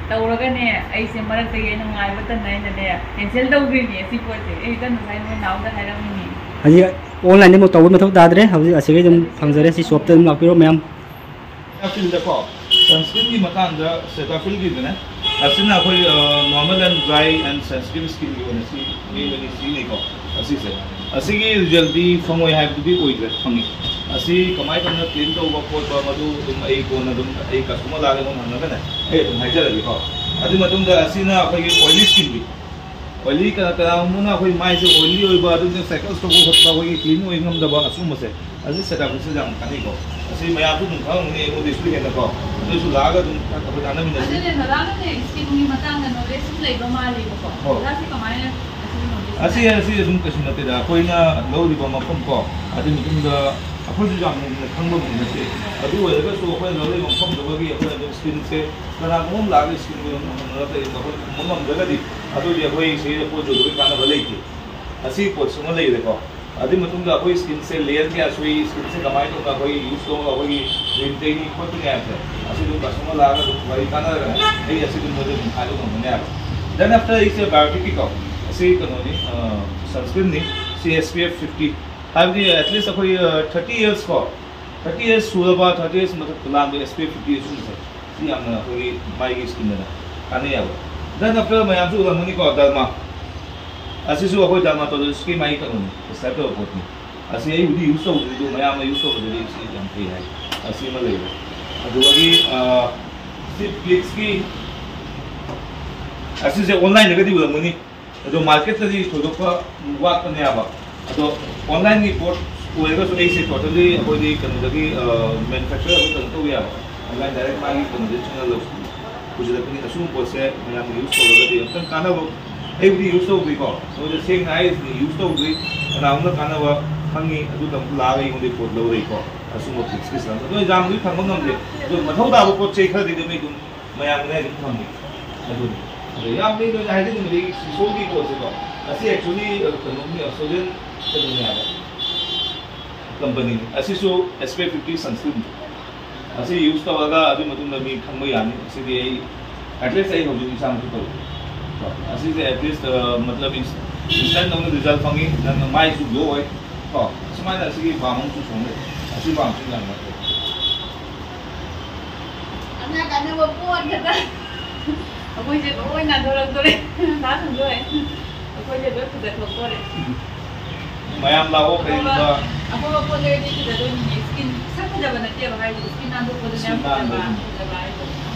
ꯇꯧꯔꯒꯅꯦ, ꯑꯩꯁꯦ ꯃꯔꯛꯇꯒꯤ ꯑꯩꯅ ꯉꯥꯏꯕ ꯇꯟꯅ ꯑꯩꯅꯅꯦ, ꯀꯦꯟꯁꯦꯜ ꯇꯧꯈ꯭ꯔꯤꯅꯤ ꯑꯁꯤ ꯄꯣꯠꯁꯦ꯫ ꯑꯩ ꯀꯟꯅ ꯉꯁꯥꯏ ꯅꯣꯏ ꯅꯥꯎꯗ ꯍꯥꯏꯔꯝꯃꯤꯅꯤ꯫ ꯍꯧꯖꯤꯛ ꯑꯣꯟꯂꯥꯏꯟꯗ ꯑꯃꯨꯛ ꯇꯧꯕ ꯃꯊꯧ ꯇꯥꯗ꯭ꯔꯦ꯫ ꯍꯧꯖꯤꯛ ꯑꯁꯤꯗꯒꯤ ꯑꯗꯨꯝ ꯐꯪꯖꯔꯦ꯫ ꯁꯤ ꯁꯣꯞꯇ ꯑꯗꯨꯝ ꯂꯥꯛꯄꯤꯔꯣ ꯃꯌꯥꯝ꯫ ꯁꯦꯇꯥꯐꯤꯜꯗꯀꯣ, ꯁꯟꯁꯀ꯭ꯔꯤꯟꯒꯤ ꯃꯇꯥꯡꯗ ꯁꯦꯇꯥꯐꯤꯜꯒꯤꯗꯅꯦ, ꯑꯁꯤꯅ ꯑꯩꯈꯣꯏ, ꯑ, normal and dry and sensitive skinꯒꯤ ꯑꯣꯏꯅ ꯁꯤ ꯃꯤ ꯑꯅꯤ ꯁꯤꯖꯤꯟꯅꯩꯀꯣ꯫ ꯑꯁꯤꯁꯦ, ꯑꯁꯤꯒꯤ ꯔꯤꯖꯜꯇꯤ ꯐꯪꯉꯣꯏ ꯍꯥꯏꯕꯗꯨꯗꯤ ꯑꯣꯏꯗ꯭ꯔꯦ, ꯐꯪꯉꯤ꯫ ꯑꯁꯤ ꯀꯃꯥꯏꯅ ꯇꯧꯅ ꯀ꯭ꯂꯤꯟ ꯇꯧꯕ ꯈꯣꯠꯄ, ꯃꯗꯨ ꯑꯗꯨꯝ ꯑꯩ ꯀꯣꯟꯅ ꯑꯗꯨꯝ, ꯑꯩ ꯀꯁꯇꯃꯔ ꯂꯥꯛꯑꯒ ꯑꯩꯉꯣꯟꯗ ꯍꯪꯉꯒꯅꯦ, ꯑꯩ ꯑꯗꯨꯝ ꯍꯥꯏꯖꯔꯒꯦꯀꯣ꯫ ꯑꯗꯨ ꯃꯇꯨꯡꯗ ꯑꯁꯤꯅ ꯑꯩꯈꯣꯏꯒꯤ ꯑꯣꯏꯂꯤ ꯁ꯭ꯀꯤꯟꯒꯤ, ꯑꯣꯏꯂꯤ ꯀꯅꯥ, ꯀꯅꯥꯒꯨꯝꯕꯅ ꯑꯩꯈꯣꯏ ꯃꯥꯏꯁꯦ ꯑꯣꯏꯂꯤ ꯑꯣꯏꯕ, ꯑꯗꯨꯅ ꯐ꯭ꯔꯦꯀꯜꯁ ꯊꯣꯛꯄ ꯈꯣꯠꯄ, ꯑꯩꯈꯣꯏꯒꯤ ꯀ꯭ꯂꯤꯟ ꯑꯣꯏ ꯉꯝꯗꯕ, ꯑꯁꯤꯒꯨꯝꯕꯁꯦ, ꯑꯁꯤ ꯁꯦꯇꯥꯐꯤꯜꯁꯦ ꯌꯥꯝ ꯀꯥꯟꯅꯩꯀꯣ꯫ ꯑꯁꯤ ꯃꯌꯥꯝꯁꯨ ꯑꯗꯨꯝ ꯈꯪꯉꯝꯒꯅꯤ, ꯑꯩꯉꯣꯟꯗꯩꯁꯨ ꯍꯦꯟꯅꯀꯣ꯫ ꯑꯗꯨꯁꯨ ꯂꯥꯛꯑꯒ ꯑꯗꯨꯝ ꯑꯩꯈꯣꯏ ꯇꯥꯟꯅꯃꯤꯟꯅꯁꯤ꯫ ꯑꯗꯨꯅꯦ, ꯗꯗꯥꯅꯅꯦ, ꯁ꯭ꯀꯤꯟꯒꯤ ꯃꯇꯥꯡꯗ ꯅꯣꯂꯦꯖ ꯁꯨꯝ ꯂꯩꯕ ꯃꯥꯜꯂꯦꯕꯀꯣ꯫ ꯍꯣꯏ꯫ ꯗꯗꯥꯁꯤ ꯀꯃꯥꯏꯅ ꯑꯁꯤꯒꯤ ꯅꯣꯂꯦꯖ ꯑꯁꯤ, ꯂꯩ? ꯑꯁꯤ ꯑꯗꯨꯝ ꯀꯩꯁꯨ ꯅꯠꯇꯦꯗ, ꯑꯩꯈꯣꯏꯅ ꯂꯧꯔꯤꯕ ꯃꯐꯝ ꯀꯣ, ꯑꯗꯨꯒꯤ ꯃꯇꯨꯡꯗ ꯑꯩꯈꯣꯏꯁꯨ ꯌꯥꯝ ꯃꯨꯟꯅ ꯈꯪꯕꯕꯨꯗꯤ ꯅꯠꯇꯦ꯫ ꯑꯗꯨ ꯑꯣꯏꯔꯒꯁꯨ ꯑꯩꯈꯣꯏꯅ ꯂꯧꯔꯤꯕ ꯃꯐꯝꯗꯨꯗꯒꯤ ꯑꯩꯈꯣꯏꯅ ꯑꯗꯨꯝ ꯁ꯭ꯀꯤꯟꯁꯦ, ꯀꯅꯥꯒꯨꯝꯕ ꯑꯃ ꯂꯥꯛꯑꯒ ꯁ꯭ꯀꯤꯟꯗꯣ ꯑꯗꯨꯝ ꯍꯪꯉꯒ ꯀꯔꯤꯒꯨꯝꯕ ꯑꯩꯈꯣꯏꯅ ꯈꯨꯝꯕ ꯉꯝꯗ꯭ꯔꯒꯗꯤ, ꯑꯗꯨꯗꯤ ꯑꯩꯈꯣꯏ ꯁꯤꯗ ꯄꯣꯠ ꯌꯣꯜꯂꯨꯕꯒꯤ ꯀꯥꯟꯅꯕ ꯂꯩꯇꯦ꯫ ꯑꯁꯤ ꯄꯣꯠꯁꯤꯃ ꯂꯩꯔꯦꯀꯣ꯫ ꯑꯗꯨꯒꯤ ꯃꯇꯨꯡꯗ ꯑꯩꯈꯣꯏ ꯁ꯭ꯀꯤꯟꯁꯦ ꯂꯦꯌꯔ ꯀꯌꯥ ꯁꯨꯏ, ꯁ꯭ꯀꯤꯟꯁꯦ ꯀꯃꯥꯏꯅ ꯇꯧꯅ ꯑꯩꯈꯣꯏ ꯌꯨꯁ ꯇꯧꯔꯒ ꯑꯩꯈꯣꯏꯒꯤ ꯃꯦꯟꯇꯦꯟꯅꯤ ꯈꯣꯠꯄꯅꯤ ꯍꯥꯏꯕꯁꯦ, ꯑꯁꯤ ꯑꯗꯨꯝ ꯀꯁꯇꯃꯔ ꯂꯥꯛꯑꯒ ꯑꯗꯨꯝ ꯋꯥꯔꯤ ꯇꯥꯟꯅꯔꯒ ꯑꯩ ꯑꯁꯤ ꯑꯗꯨꯝ ꯃꯣꯏꯗ ꯑꯗꯨꯝ ꯍꯥꯏꯕ ꯉꯝꯒꯅꯤ ꯍꯥꯏꯕ꯫ Then after ꯑꯩꯁꯦ ꯕꯥꯏꯑꯣꯇꯤꯛꯀꯤꯀꯣ, ꯑꯁꯤ ꯀꯩꯅꯣꯅꯤ, ꯁꯟꯁꯀ꯭ꯔꯤꯟꯅꯤ꯫ ꯁꯤ S P F fifty, ꯍꯥꯏꯕꯗꯤ at least ꯑꯩꯈꯣꯏ, ꯑ, thirty years ꯀꯣ, thirty years ꯁꯨꯔꯕ, thirty years ꯃꯊꯛꯇ ꯂꯥꯟꯕ S P F fifty ꯁꯤꯒꯨꯝꯕꯁꯦ, ꯁꯤ ꯌꯥꯝꯅ ꯑꯩꯈꯣꯏꯒꯤ ꯃꯥꯏꯒꯤ ꯁ꯭ꯀꯤꯟꯗꯅ ꯀꯥꯟꯅꯩꯌꯦꯕ꯫ Then after ꯃꯌꯥꯝꯁꯨ ꯎꯔꯝꯒꯅꯤꯀꯣ, ꯗꯔꯃꯥ꯫ ꯑꯁꯤꯁꯨ ꯑꯩꯈꯣꯏ ꯗꯔꯃꯥꯇꯣꯂꯣꯖꯤꯁꯀꯤ ꯃꯥꯒꯤ ꯀꯩꯅꯣꯅꯤ, ꯄ꯭ꯔꯦꯁꯀ꯭ꯔꯥꯏꯕ ꯇꯧꯕ ꯄꯣꯠꯅꯤ꯫ ꯑꯁꯤ ꯑꯩꯕꯨꯗꯤ ꯌꯨꯁ ꯇꯧꯗ꯭ꯔꯤ, ꯑꯗꯨ ꯃꯌꯥꯝꯅ ꯌꯨꯁ ꯇꯧꯕꯗꯗꯤ ꯁꯤ ꯌꯥꯝ ꯐꯩ ꯍꯥꯏ꯫ ꯑꯁꯤ ꯑꯃ ꯂꯩꯔꯦ꯫ ꯑꯗꯨꯗꯒꯤ, ꯑ, ꯁꯤ ꯕ꯭ꯂꯤꯆꯀꯤ, ꯑꯁꯤꯁꯦ ꯑꯣꯟꯂꯥꯏꯟꯗꯒꯗꯤ ꯎꯔꯝꯒꯅꯤ꯫ ꯑꯗꯣ ꯃꯥꯔꯀꯦꯠꯇꯗꯤ ꯊꯣꯏꯗꯣꯛꯄ ꯋꯥꯠꯄꯅꯦꯕ꯫ ꯑꯗꯣ ꯑꯣꯟꯂꯥꯏꯟꯒꯤ ꯄꯣꯠ ꯑꯣꯏꯔꯒꯁꯨ ꯑꯩꯁꯦ ꯇꯣꯇꯦꯜꯂꯤ ꯑꯩꯈꯣꯏꯗꯤ ꯀꯩꯅꯣꯗꯒꯤ, ꯑ, ꯃꯦꯅꯨꯐꯦꯛꯆꯔ ꯑꯩꯈꯣꯏ ꯀꯩꯅꯣ ꯇꯧꯕ ꯌꯥꯕ, ꯑꯣꯟꯂꯥꯏꯟ ꯗꯥꯏꯔꯦꯛ ꯃꯥꯒꯤ ꯀꯩꯅꯣꯗꯒꯤ ꯆꯪꯉꯒ ꯂꯧ-, ꯄꯨꯁꯤꯜꯂꯛꯄꯅꯤ꯫ ꯑꯁꯤꯒꯨꯝꯕ ꯄꯣꯠꯁꯦ ꯃꯌꯥꯝꯅ ꯌꯨꯁ ꯇꯧꯔꯒꯗꯤ ꯑꯝꯇꯪ ꯀꯥꯟꯅꯕ, ꯑꯩꯕꯨꯗꯤ ꯌꯨꯁ ꯇꯧꯗ꯭ꯔꯤꯀꯣ, ꯃꯣꯏꯗ ꯁꯦꯡꯅ ꯍꯥꯏꯔꯤꯁꯤꯅꯤ, ꯌꯨꯁ ꯇꯧꯗ꯭ꯔꯤ, ꯀꯅꯥꯒꯨꯝꯕ ꯀꯥꯟꯅꯕ ꯈꯪꯉꯤ ꯑꯗꯨ ꯇꯝ ꯂꯥꯛꯑꯒ ꯑꯩꯉꯣꯟꯗꯒꯤ ꯄꯣꯠ ꯂꯧꯔꯛꯏꯀꯣ꯫ ꯑꯁꯨꯝꯕ ꯄ꯭ꯔꯤꯟꯁꯀꯤ ꯁꯔꯝ ꯑꯗꯣ ꯑꯦꯛꯖꯥꯝꯗꯨꯗꯤ ꯐꯪꯕ ꯉꯝꯗꯦ꯫ ꯑꯗꯣ ꯃꯊꯧ ꯇꯥꯕ ꯄꯣꯠ ꯆꯩ ꯈꯔꯗꯤ ꯑꯗꯨꯝ ꯑꯩ ꯑꯗꯨꯝ ꯃꯌꯥꯝꯒꯤꯅꯦ ꯑꯗꯨꯝ ꯊꯝꯃꯤ꯫ ꯑꯗꯨꯅꯤ꯫ ꯑꯗꯣ ꯌꯥꯝ ꯃꯤꯡ ꯑꯣꯏꯅ ꯍꯥꯏꯖꯅꯤꯡꯕꯗꯤ ꯁꯤꯁꯣꯝꯒꯤ ꯄꯣꯠꯁꯦꯀꯣ, ꯑꯁꯤ actually ꯀꯩꯅꯣꯒꯤ ꯑꯣꯁꯇ꯭ꯔꯦꯂꯤꯌꯟ ꯀꯩꯅꯣꯅꯦ ꯍꯥꯏꯕ, ꯀꯝꯄꯅꯤꯅꯤ꯫ ꯑꯁꯤꯁꯨ S P F fifty sunscreen. ꯑꯁꯤ ꯌꯨꯁ ꯇꯧꯔꯒ ꯑꯗꯨꯒꯤ ꯃꯇꯨꯡꯗ ꯃꯤ ꯈꯪꯕ ꯌꯥꯅꯤ꯫ ꯑꯁꯤꯗꯤ ꯑꯩ, at least ꯑꯩ ꯍꯧꯖꯤꯛ ꯏꯁꯥꯃꯛꯁꯨ ꯇꯧꯏ꯫ ꯀꯣ, ꯑꯁꯤꯁꯦ at least, ꯑ, ꯃꯇꯂꯕ ꯏꯟꯁ-, ꯏꯟꯁꯇꯦꯟ ꯅꯪꯅ ꯔꯤꯖꯜ ꯐꯪꯉꯤ, ꯅꯪꯅ ꯃꯥꯏꯁꯨ ꯒ꯭ꯂꯣ ꯑꯣꯏ꯫ ꯀꯣ, ꯑꯁꯨꯃꯥꯏꯅ ꯑꯁꯤꯒꯤ ꯕꯥꯝ ꯑꯃꯁꯨ ꯁꯣꯝꯗ, ꯑꯁꯤ ꯕꯥꯝꯁꯨ ꯌꯥꯝꯅ ꯐꯩ꯫ ꯑꯉꯥꯡ ꯀꯥꯟꯅꯕ ꯄꯣꯠ ꯈꯛꯇ꯫ ꯑꯩꯈꯣꯏꯁꯦ ꯂꯣꯏ ꯅꯥꯟꯊꯣꯔꯛꯇꯣꯔꯦ꯫ ꯅꯍꯥꯟ ꯍꯪꯗꯣꯛꯑꯦ꯫ ꯑꯩꯈꯣꯏꯁꯦ ꯂꯣꯏ ꯐꯖꯊꯣꯛꯇꯣꯔꯦ꯫ ꯃꯌꯥꯝ ꯂꯥꯛꯑꯣ, ꯑꯐꯕ, ꯀꯩꯒꯨꯝꯕ ꯑꯐꯕ ꯄꯣꯠ ꯂꯩꯔꯗꯤ ꯐꯖꯗꯣꯏꯅꯤꯅꯦ꯫ ꯁ꯭ꯀꯤꯟ, ꯁꯛ ꯐꯖꯕ ꯅꯠꯇꯦꯕ ꯍꯥꯏꯁꯦ, ꯁ꯭ꯀꯤꯟ ꯅꯥꯟꯊꯣꯛꯄꯗꯨꯅꯦ ꯁ꯭ꯀꯤꯟ ꯌꯥꯝ ꯐꯖꯕ, ꯅꯥꯟꯕꯗꯨꯅꯤ꯫ ꯐꯖꯕ ꯍꯥꯏꯁꯦ꯫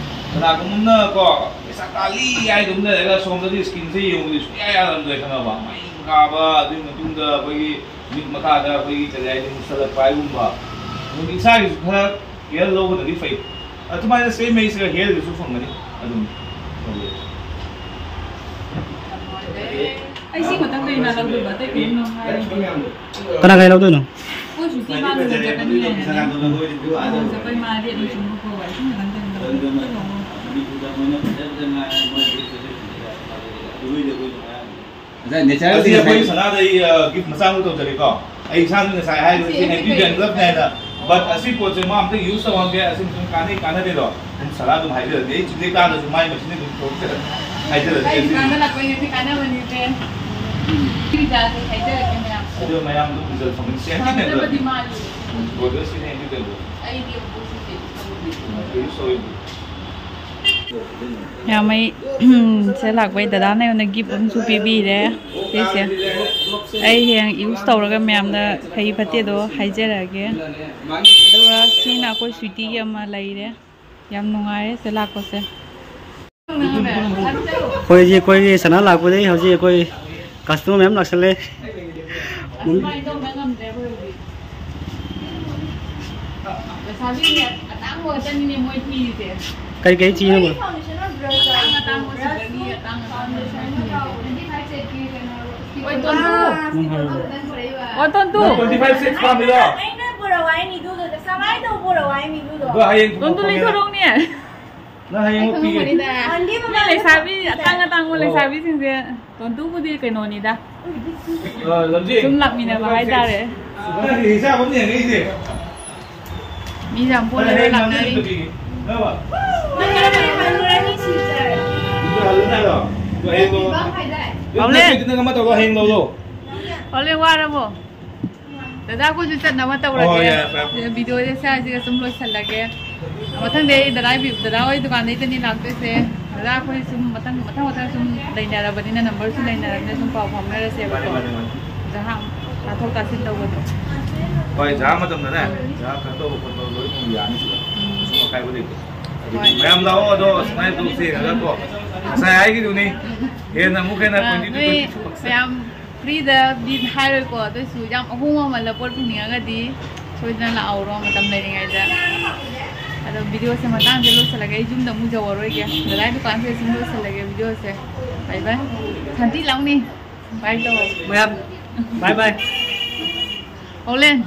ꯀꯅꯥꯒꯨꯝꯕ ꯑꯃꯅ ꯀꯣ, ꯄꯩꯁꯥ ꯇꯥꯜꯂꯤ ꯍꯥꯏꯗꯨꯝ ꯂꯩꯔꯒ ꯁꯣꯝꯗꯗꯤ ꯁ꯭ꯀꯤꯟꯁꯦ ꯌꯦꯡꯕꯗꯤ ꯁꯨꯡꯌꯥ ꯌꯥꯔꯝꯗ꯭ꯔꯦ, ꯈꯪꯉꯕ? ꯃꯍꯤꯡ ꯀꯥꯕ, ꯑꯗꯨꯒꯤ ꯃꯇꯨꯡꯗ ꯑꯩꯈꯣꯏꯒꯤ ꯃꯤꯠ ꯃꯈꯥꯗ ꯑꯩꯈꯣꯏꯒꯤ ꯀꯔꯤ ꯍꯥꯏꯅꯤ, ꯃꯨꯁꯜꯂꯛꯄ ꯍꯥꯏꯒꯨꯝꯕ꯫ ꯑꯗꯨꯝ ꯏꯁꯥꯒꯤꯁꯨ ꯈꯔ ꯀꯦꯌꯔ ꯂꯧꯕꯅꯗꯤ ꯐꯩ꯫ ꯑꯗꯨꯃꯥꯏꯅ ꯁꯦꯝ ꯃꯩꯁꯤꯒ ꯍꯦꯜꯒꯤꯁꯨ ꯐꯪꯒꯅꯤ ꯑꯗꯨꯝ꯫ ꯑꯩ ꯁꯤ ꯃꯊꯪꯗ ꯏꯃꯥ ꯂꯧꯗꯣꯏꯕ, ꯑꯇꯩ ꯀꯔꯤꯝ ꯂꯧ ꯍꯥꯏꯔꯣꯏ꯫ ꯀꯅꯥ ꯀꯅꯥ ꯂꯧꯗꯣꯏꯅꯣ? ꯑꯩꯈꯣꯏ ꯁꯨꯇꯤ ꯃꯥ ꯂꯨꯍꯣꯡ ꯆꯠꯀꯅꯤ ꯍꯥꯏꯅꯦ꯫ ꯂꯨꯍꯣꯡ ꯆꯠꯄꯩ ꯃꯥꯗꯤ ꯑꯗꯨꯝ ꯁꯨꯝ ꯂꯧꯍꯧꯕ, ꯑꯩ ꯁꯤ ꯃꯊꯪꯗ ꯑꯗꯨꯝ ꯂꯧꯍꯧꯕ꯫ ꯉꯁꯥꯏ ꯅꯦꯆꯔꯦꯜ ꯑꯁꯤ ꯑꯩꯈꯣꯏ ꯁꯅꯥꯗ ꯑꯩ, ꯑ, ꯒꯤꯐ ꯃꯆꯥ ꯑꯃ ꯇꯧꯖꯔꯦꯀꯣ꯫ ꯑꯩ ꯏꯁꯥꯅ ꯉꯁꯥꯏ ꯍꯥꯏꯔꯤꯕ ꯁꯤ ꯑꯦꯟꯇꯤ ꯗꯦꯟꯗ꯭ꯔꯐꯅꯦ ꯍꯥꯏꯅ, ꯕꯠ ꯑꯁꯤ ꯄꯣꯠꯁꯦ ꯃꯥ ꯑꯝꯇ ꯌꯨꯁ ꯇꯧꯍꯟꯒꯦ, ꯑꯁꯤ ꯑꯗꯨꯝ ꯀꯥꯟꯅꯩ ꯀꯥꯟꯅꯗꯦꯗꯣ ꯑꯗꯨꯝ ꯁꯅꯥ ꯑꯗꯨꯝ ꯍꯥꯏꯕꯤꯔꯒꯦ꯫ ꯑꯩ ꯆꯤꯡꯂꯦꯛ ꯀꯥꯗꯁꯨ ꯃꯥꯏ ꯃꯁꯤꯡ ꯑꯗꯨꯝ ꯊꯣꯛꯆꯔꯒꯦ, ꯍꯥꯏꯖꯔꯒꯦ ꯑꯩ ꯑꯁꯤ꯫ ꯀꯥꯟꯅꯔꯛꯄꯩ ꯉꯁꯤ ꯀꯥꯟꯅꯕꯅꯤꯁꯦ꯫ ꯁꯤ ꯆꯥꯁꯦ ꯍꯥꯏꯖꯔꯒꯦ ꯃꯌꯥꯝ꯫ ꯑꯗꯨ ꯃꯌꯥꯝ ꯑꯗꯨꯝ ꯔꯤꯖꯜ ꯐꯪꯒꯅꯤ꯫ ꯁꯤ ꯑꯦꯟꯇꯤ ꯗꯦꯟꯗ꯭ꯔꯐ꯫ ꯐꯅꯕꯗꯤ ꯃꯥꯜꯂꯤ꯫ ꯕꯣꯗꯔꯁꯀꯤꯅꯦ ꯑꯦꯟꯇꯤ ꯗꯦꯟꯗ꯭ꯔꯐ꯫ ꯑꯩꯗꯤ ꯑꯣꯄꯣꯖꯤꯠꯅꯦ꯫ ꯌꯨꯁ ꯇꯧꯔꯤꯕ꯫ ꯌꯥꯝꯃꯩ ꯁꯦ ꯂꯥꯛꯄꯩ ꯗꯗꯥꯅ ꯑꯩꯉꯣꯟꯗ ꯒꯤꯐ ꯑꯃꯁꯨ ꯄꯤꯕꯤꯔꯦ꯫ ꯁꯤꯁꯦ ꯑꯩ ꯍꯌꯦꯡ ꯌꯨꯁ ꯇꯧꯔꯒ ꯃꯌꯥꯝꯗ ꯐꯩ ꯐꯠꯇꯦꯗꯣ ꯍꯥꯏꯖꯔꯛꯑꯒꯦ꯫ ꯑꯗꯨꯒ ꯁꯤꯅ ꯑꯩꯈꯣꯏ ꯁ꯭ꯋꯤꯇꯤꯒꯤ ꯑꯃ ꯂꯩꯔꯦ꯫ ꯌꯥꯝ ꯅꯨꯡꯉꯥꯏꯔꯦ ꯁꯦ ꯂꯥꯛꯄꯁꯦ꯫ ꯑꯩꯈꯣꯏꯁꯦ, ꯑꯩꯈꯣꯏꯒꯤ ꯁꯅꯥ ꯂꯥꯛꯄꯗꯒꯤ ꯍꯧꯖꯤꯛ ꯑꯩꯈꯣꯏ ꯀꯁꯇꯃꯔ ꯃꯌꯥꯝ ꯂꯥꯛꯁꯜꯂꯦ꯫ ꯑꯁꯨꯃꯥꯏꯅ ꯇꯧꯅ ꯉꯝꯗ꯭ꯔꯦ ꯑꯩꯈꯣꯏ ꯍꯧꯖꯤꯛ꯫ ꯂꯩꯁꯥꯕꯤꯅꯦ, ꯑꯇꯥꯡꯕ ꯉꯥꯛꯇꯅꯤꯅꯦ ꯃꯣꯏ ꯊꯤꯔꯤꯁꯦ꯫ ꯀꯔꯤ ꯀꯔꯤ ꯊꯤꯅꯣꯕ? ꯑꯇꯥꯡ ꯑꯇꯥꯡꯕ ꯁꯤꯗꯒꯤ ꯑꯇꯥꯡ ꯑꯇꯥꯡꯕ ꯃꯣꯏ ꯊꯤꯔꯤꯁꯦ꯫ ꯑꯣꯏ, ꯇꯣꯟꯇꯨ꯫ ꯅꯪ ꯍꯥꯏꯔꯣ꯫ ꯑꯣ, ꯇꯣꯟꯇꯨ꯫ ꯅꯪ twenty five six ꯄꯥꯝꯃꯤꯔꯣ? ꯔꯋꯥꯏ ꯃꯤꯗꯨꯗ ꯀꯃꯥꯏꯅ ꯇꯧꯕ ꯔꯋꯥꯏ ꯃꯤꯗꯨꯗꯣ? ꯑꯗꯣ ꯍꯌꯦꯡ ꯄꯨꯊꯣꯛꯐꯝꯅꯦ꯫ ꯅꯪ ꯍꯌꯦꯡ ꯑꯩ ꯄꯤꯒꯦ꯫ ꯈꯪꯉꯝꯒꯅꯤꯗ꯫ ꯃꯤ ꯂꯩꯁꯥꯕꯤ ꯑꯇꯥꯡ ꯑꯇꯥꯡꯕ ꯑꯣ꯫ ꯂꯩꯁꯥꯕꯤꯁꯤꯡꯁꯦ ꯇꯣꯟꯇꯨꯕꯨꯗꯤ ꯀꯩꯅꯣꯅꯤꯗ꯫ ꯑ, ꯂꯝꯖꯦꯟ꯫ ꯁꯨꯝ ꯂꯥꯛꯃꯤꯟꯅꯕ ꯍꯥꯏꯇꯥꯔꯦ꯫ ꯅꯪꯒꯤ ꯍꯤꯡꯁꯥꯞ ꯑꯃ ꯌꯦꯡꯉꯛꯏꯁꯦ꯫ ꯃꯤꯁꯦ ꯌꯥꯝ ꯄꯣꯠ ꯂꯩꯕ ꯂꯥꯛꯅꯔꯤ꯫ ꯅꯪ ꯀꯔꯝꯕ ꯍꯜꯂꯨꯔꯅꯤ ꯁꯤꯁꯇꯔ? ꯑꯗꯨ ꯍꯜꯂꯨꯅꯤ ꯍꯥꯏꯔꯣ? ꯑꯗꯨ ꯍꯌꯦꯡ ꯂꯧꯔꯣ꯫ ꯄꯥꯎꯂꯦ꯫ ꯅꯠꯇ꯭ꯔꯗꯤ ꯅꯪ ꯑꯃ ꯇꯧꯔꯣ, ꯍꯌꯦꯡ ꯂꯧꯔꯣ꯫ ꯄꯥꯎꯂꯦ, ꯋꯥꯔꯕꯣ? ꯗꯗꯥ, ꯑꯩꯈꯣꯏꯁꯨ ꯆꯠꯅꯕ ꯇꯧꯔꯒꯦ꯫ ꯍꯣꯏ, ꯌꯥꯔꯦ, ꯐꯔꯦ꯫ ꯁꯤꯗ ꯚꯤꯗꯤꯑꯣꯁꯦ ꯁ꯭ꯋꯥꯏꯁꯤꯒ ꯁꯨꯝ ꯂꯣꯏꯁꯤꯜꯂꯒꯦ꯫ ꯃꯊꯪꯗꯤ ꯑꯩ ꯗꯗꯥ ꯕꯤ-, ꯗꯗꯥ ꯍꯣꯏ ꯗꯨꯀꯥꯟꯗꯩꯗꯅꯤ ꯂꯥꯛꯇꯣꯏꯁꯦ꯫ ꯗꯗꯥ, ꯑꯩꯈꯣꯏ ꯁꯨꯝ ꯃꯊꯪ, ꯃꯊꯪ, ꯃꯊꯪ ꯁꯨꯝ ꯂꯩꯅꯔꯕꯅꯤꯅ, ꯅꯝꯕꯔꯁꯨ ꯂꯩꯅꯔꯕꯅꯤꯅ, ꯁꯨꯝ ꯄꯥꯎ ꯐꯥꯎꯅꯔꯁꯦꯕꯀꯣ꯫ ꯃꯥꯅꯦ, ꯃꯥꯅꯦ, ꯃꯥꯅꯦ꯫ ꯖꯍꯥ ꯇꯥꯊꯣꯛ ꯇꯥꯁꯤꯟ ꯇꯧꯕꯗꯣ꯫ ꯍꯣꯏ, ꯖꯍꯥ ꯃꯇꯝꯗꯅꯦ, ꯖꯍꯥ ꯀꯩꯅꯣ ꯇꯧꯕ ꯈꯣꯠꯄ ꯂꯣꯏ ꯑꯗꯨꯝ ꯌꯥꯅꯤ ꯁꯤꯗ꯫ ꯎꯝ꯫ ꯑꯁꯨꯝ ꯑꯀꯥꯏꯕ ꯂꯩꯇꯦ꯫ ꯑꯗꯨꯗꯤ ꯍꯣꯏ꯫ ꯃꯌꯥꯝ ꯂꯥꯛꯑꯣ, ꯑꯗꯣ ꯁꯨꯃꯥꯏꯅ ꯇꯧꯁꯦ, ꯀꯩꯅꯣ ꯀꯣ꯫ ꯉꯁꯥꯏ ꯍꯥꯏꯈꯤꯗꯨꯅꯤ, ꯍꯦꯟꯅ ꯑꯃꯨꯛ ꯍꯦꯟꯅ ꯑ, twenty ꯅꯣꯏ twenty ꯃꯌꯥꯝ ꯐ꯭ꯔꯤꯗ ꯕꯤꯠ ꯍꯥꯏꯔꯣꯏꯀꯣ, ꯑꯗꯨꯏꯁꯨ ꯌꯥꯝ ꯑꯍꯣꯡꯕ ꯃꯃꯜꯗ ꯄꯣꯠ ꯐꯪꯅꯤꯡꯉꯒꯗꯤ ꯁꯣꯏꯗꯅ ꯂꯥꯛꯍꯧꯔꯣ ꯃꯇꯝ ꯂꯩꯔꯤꯉꯩꯗ꯫ ꯑꯗꯣ ꯚꯤꯗꯤꯑꯣꯁꯦ ꯃꯇꯥꯡꯁꯦ ꯂꯣꯏꯁꯤꯜꯂꯒꯦ, ꯑꯩ ꯌꯨꯝꯗ ꯑꯃꯨꯛ ꯌꯧꯔꯔꯣꯏꯒꯦ, ꯗꯗꯥꯏ ꯗꯨꯀꯥꯟꯁꯦ ꯁꯨꯝ ꯂꯣꯏꯁꯤꯜꯂꯒꯦ ꯚꯤꯗꯤꯑꯣꯁꯦ꯫ ꯕꯥꯏ ꯕꯥꯏ꯫ ꯁꯥꯟꯇꯤ ꯂꯥꯎꯅꯤ꯫ ꯕꯥꯏ ꯇꯧ꯫ ꯃꯌꯥꯝ ꯕꯥꯏ ꯕꯥꯏ꯫ ꯑꯣꯂꯦꯟ꯫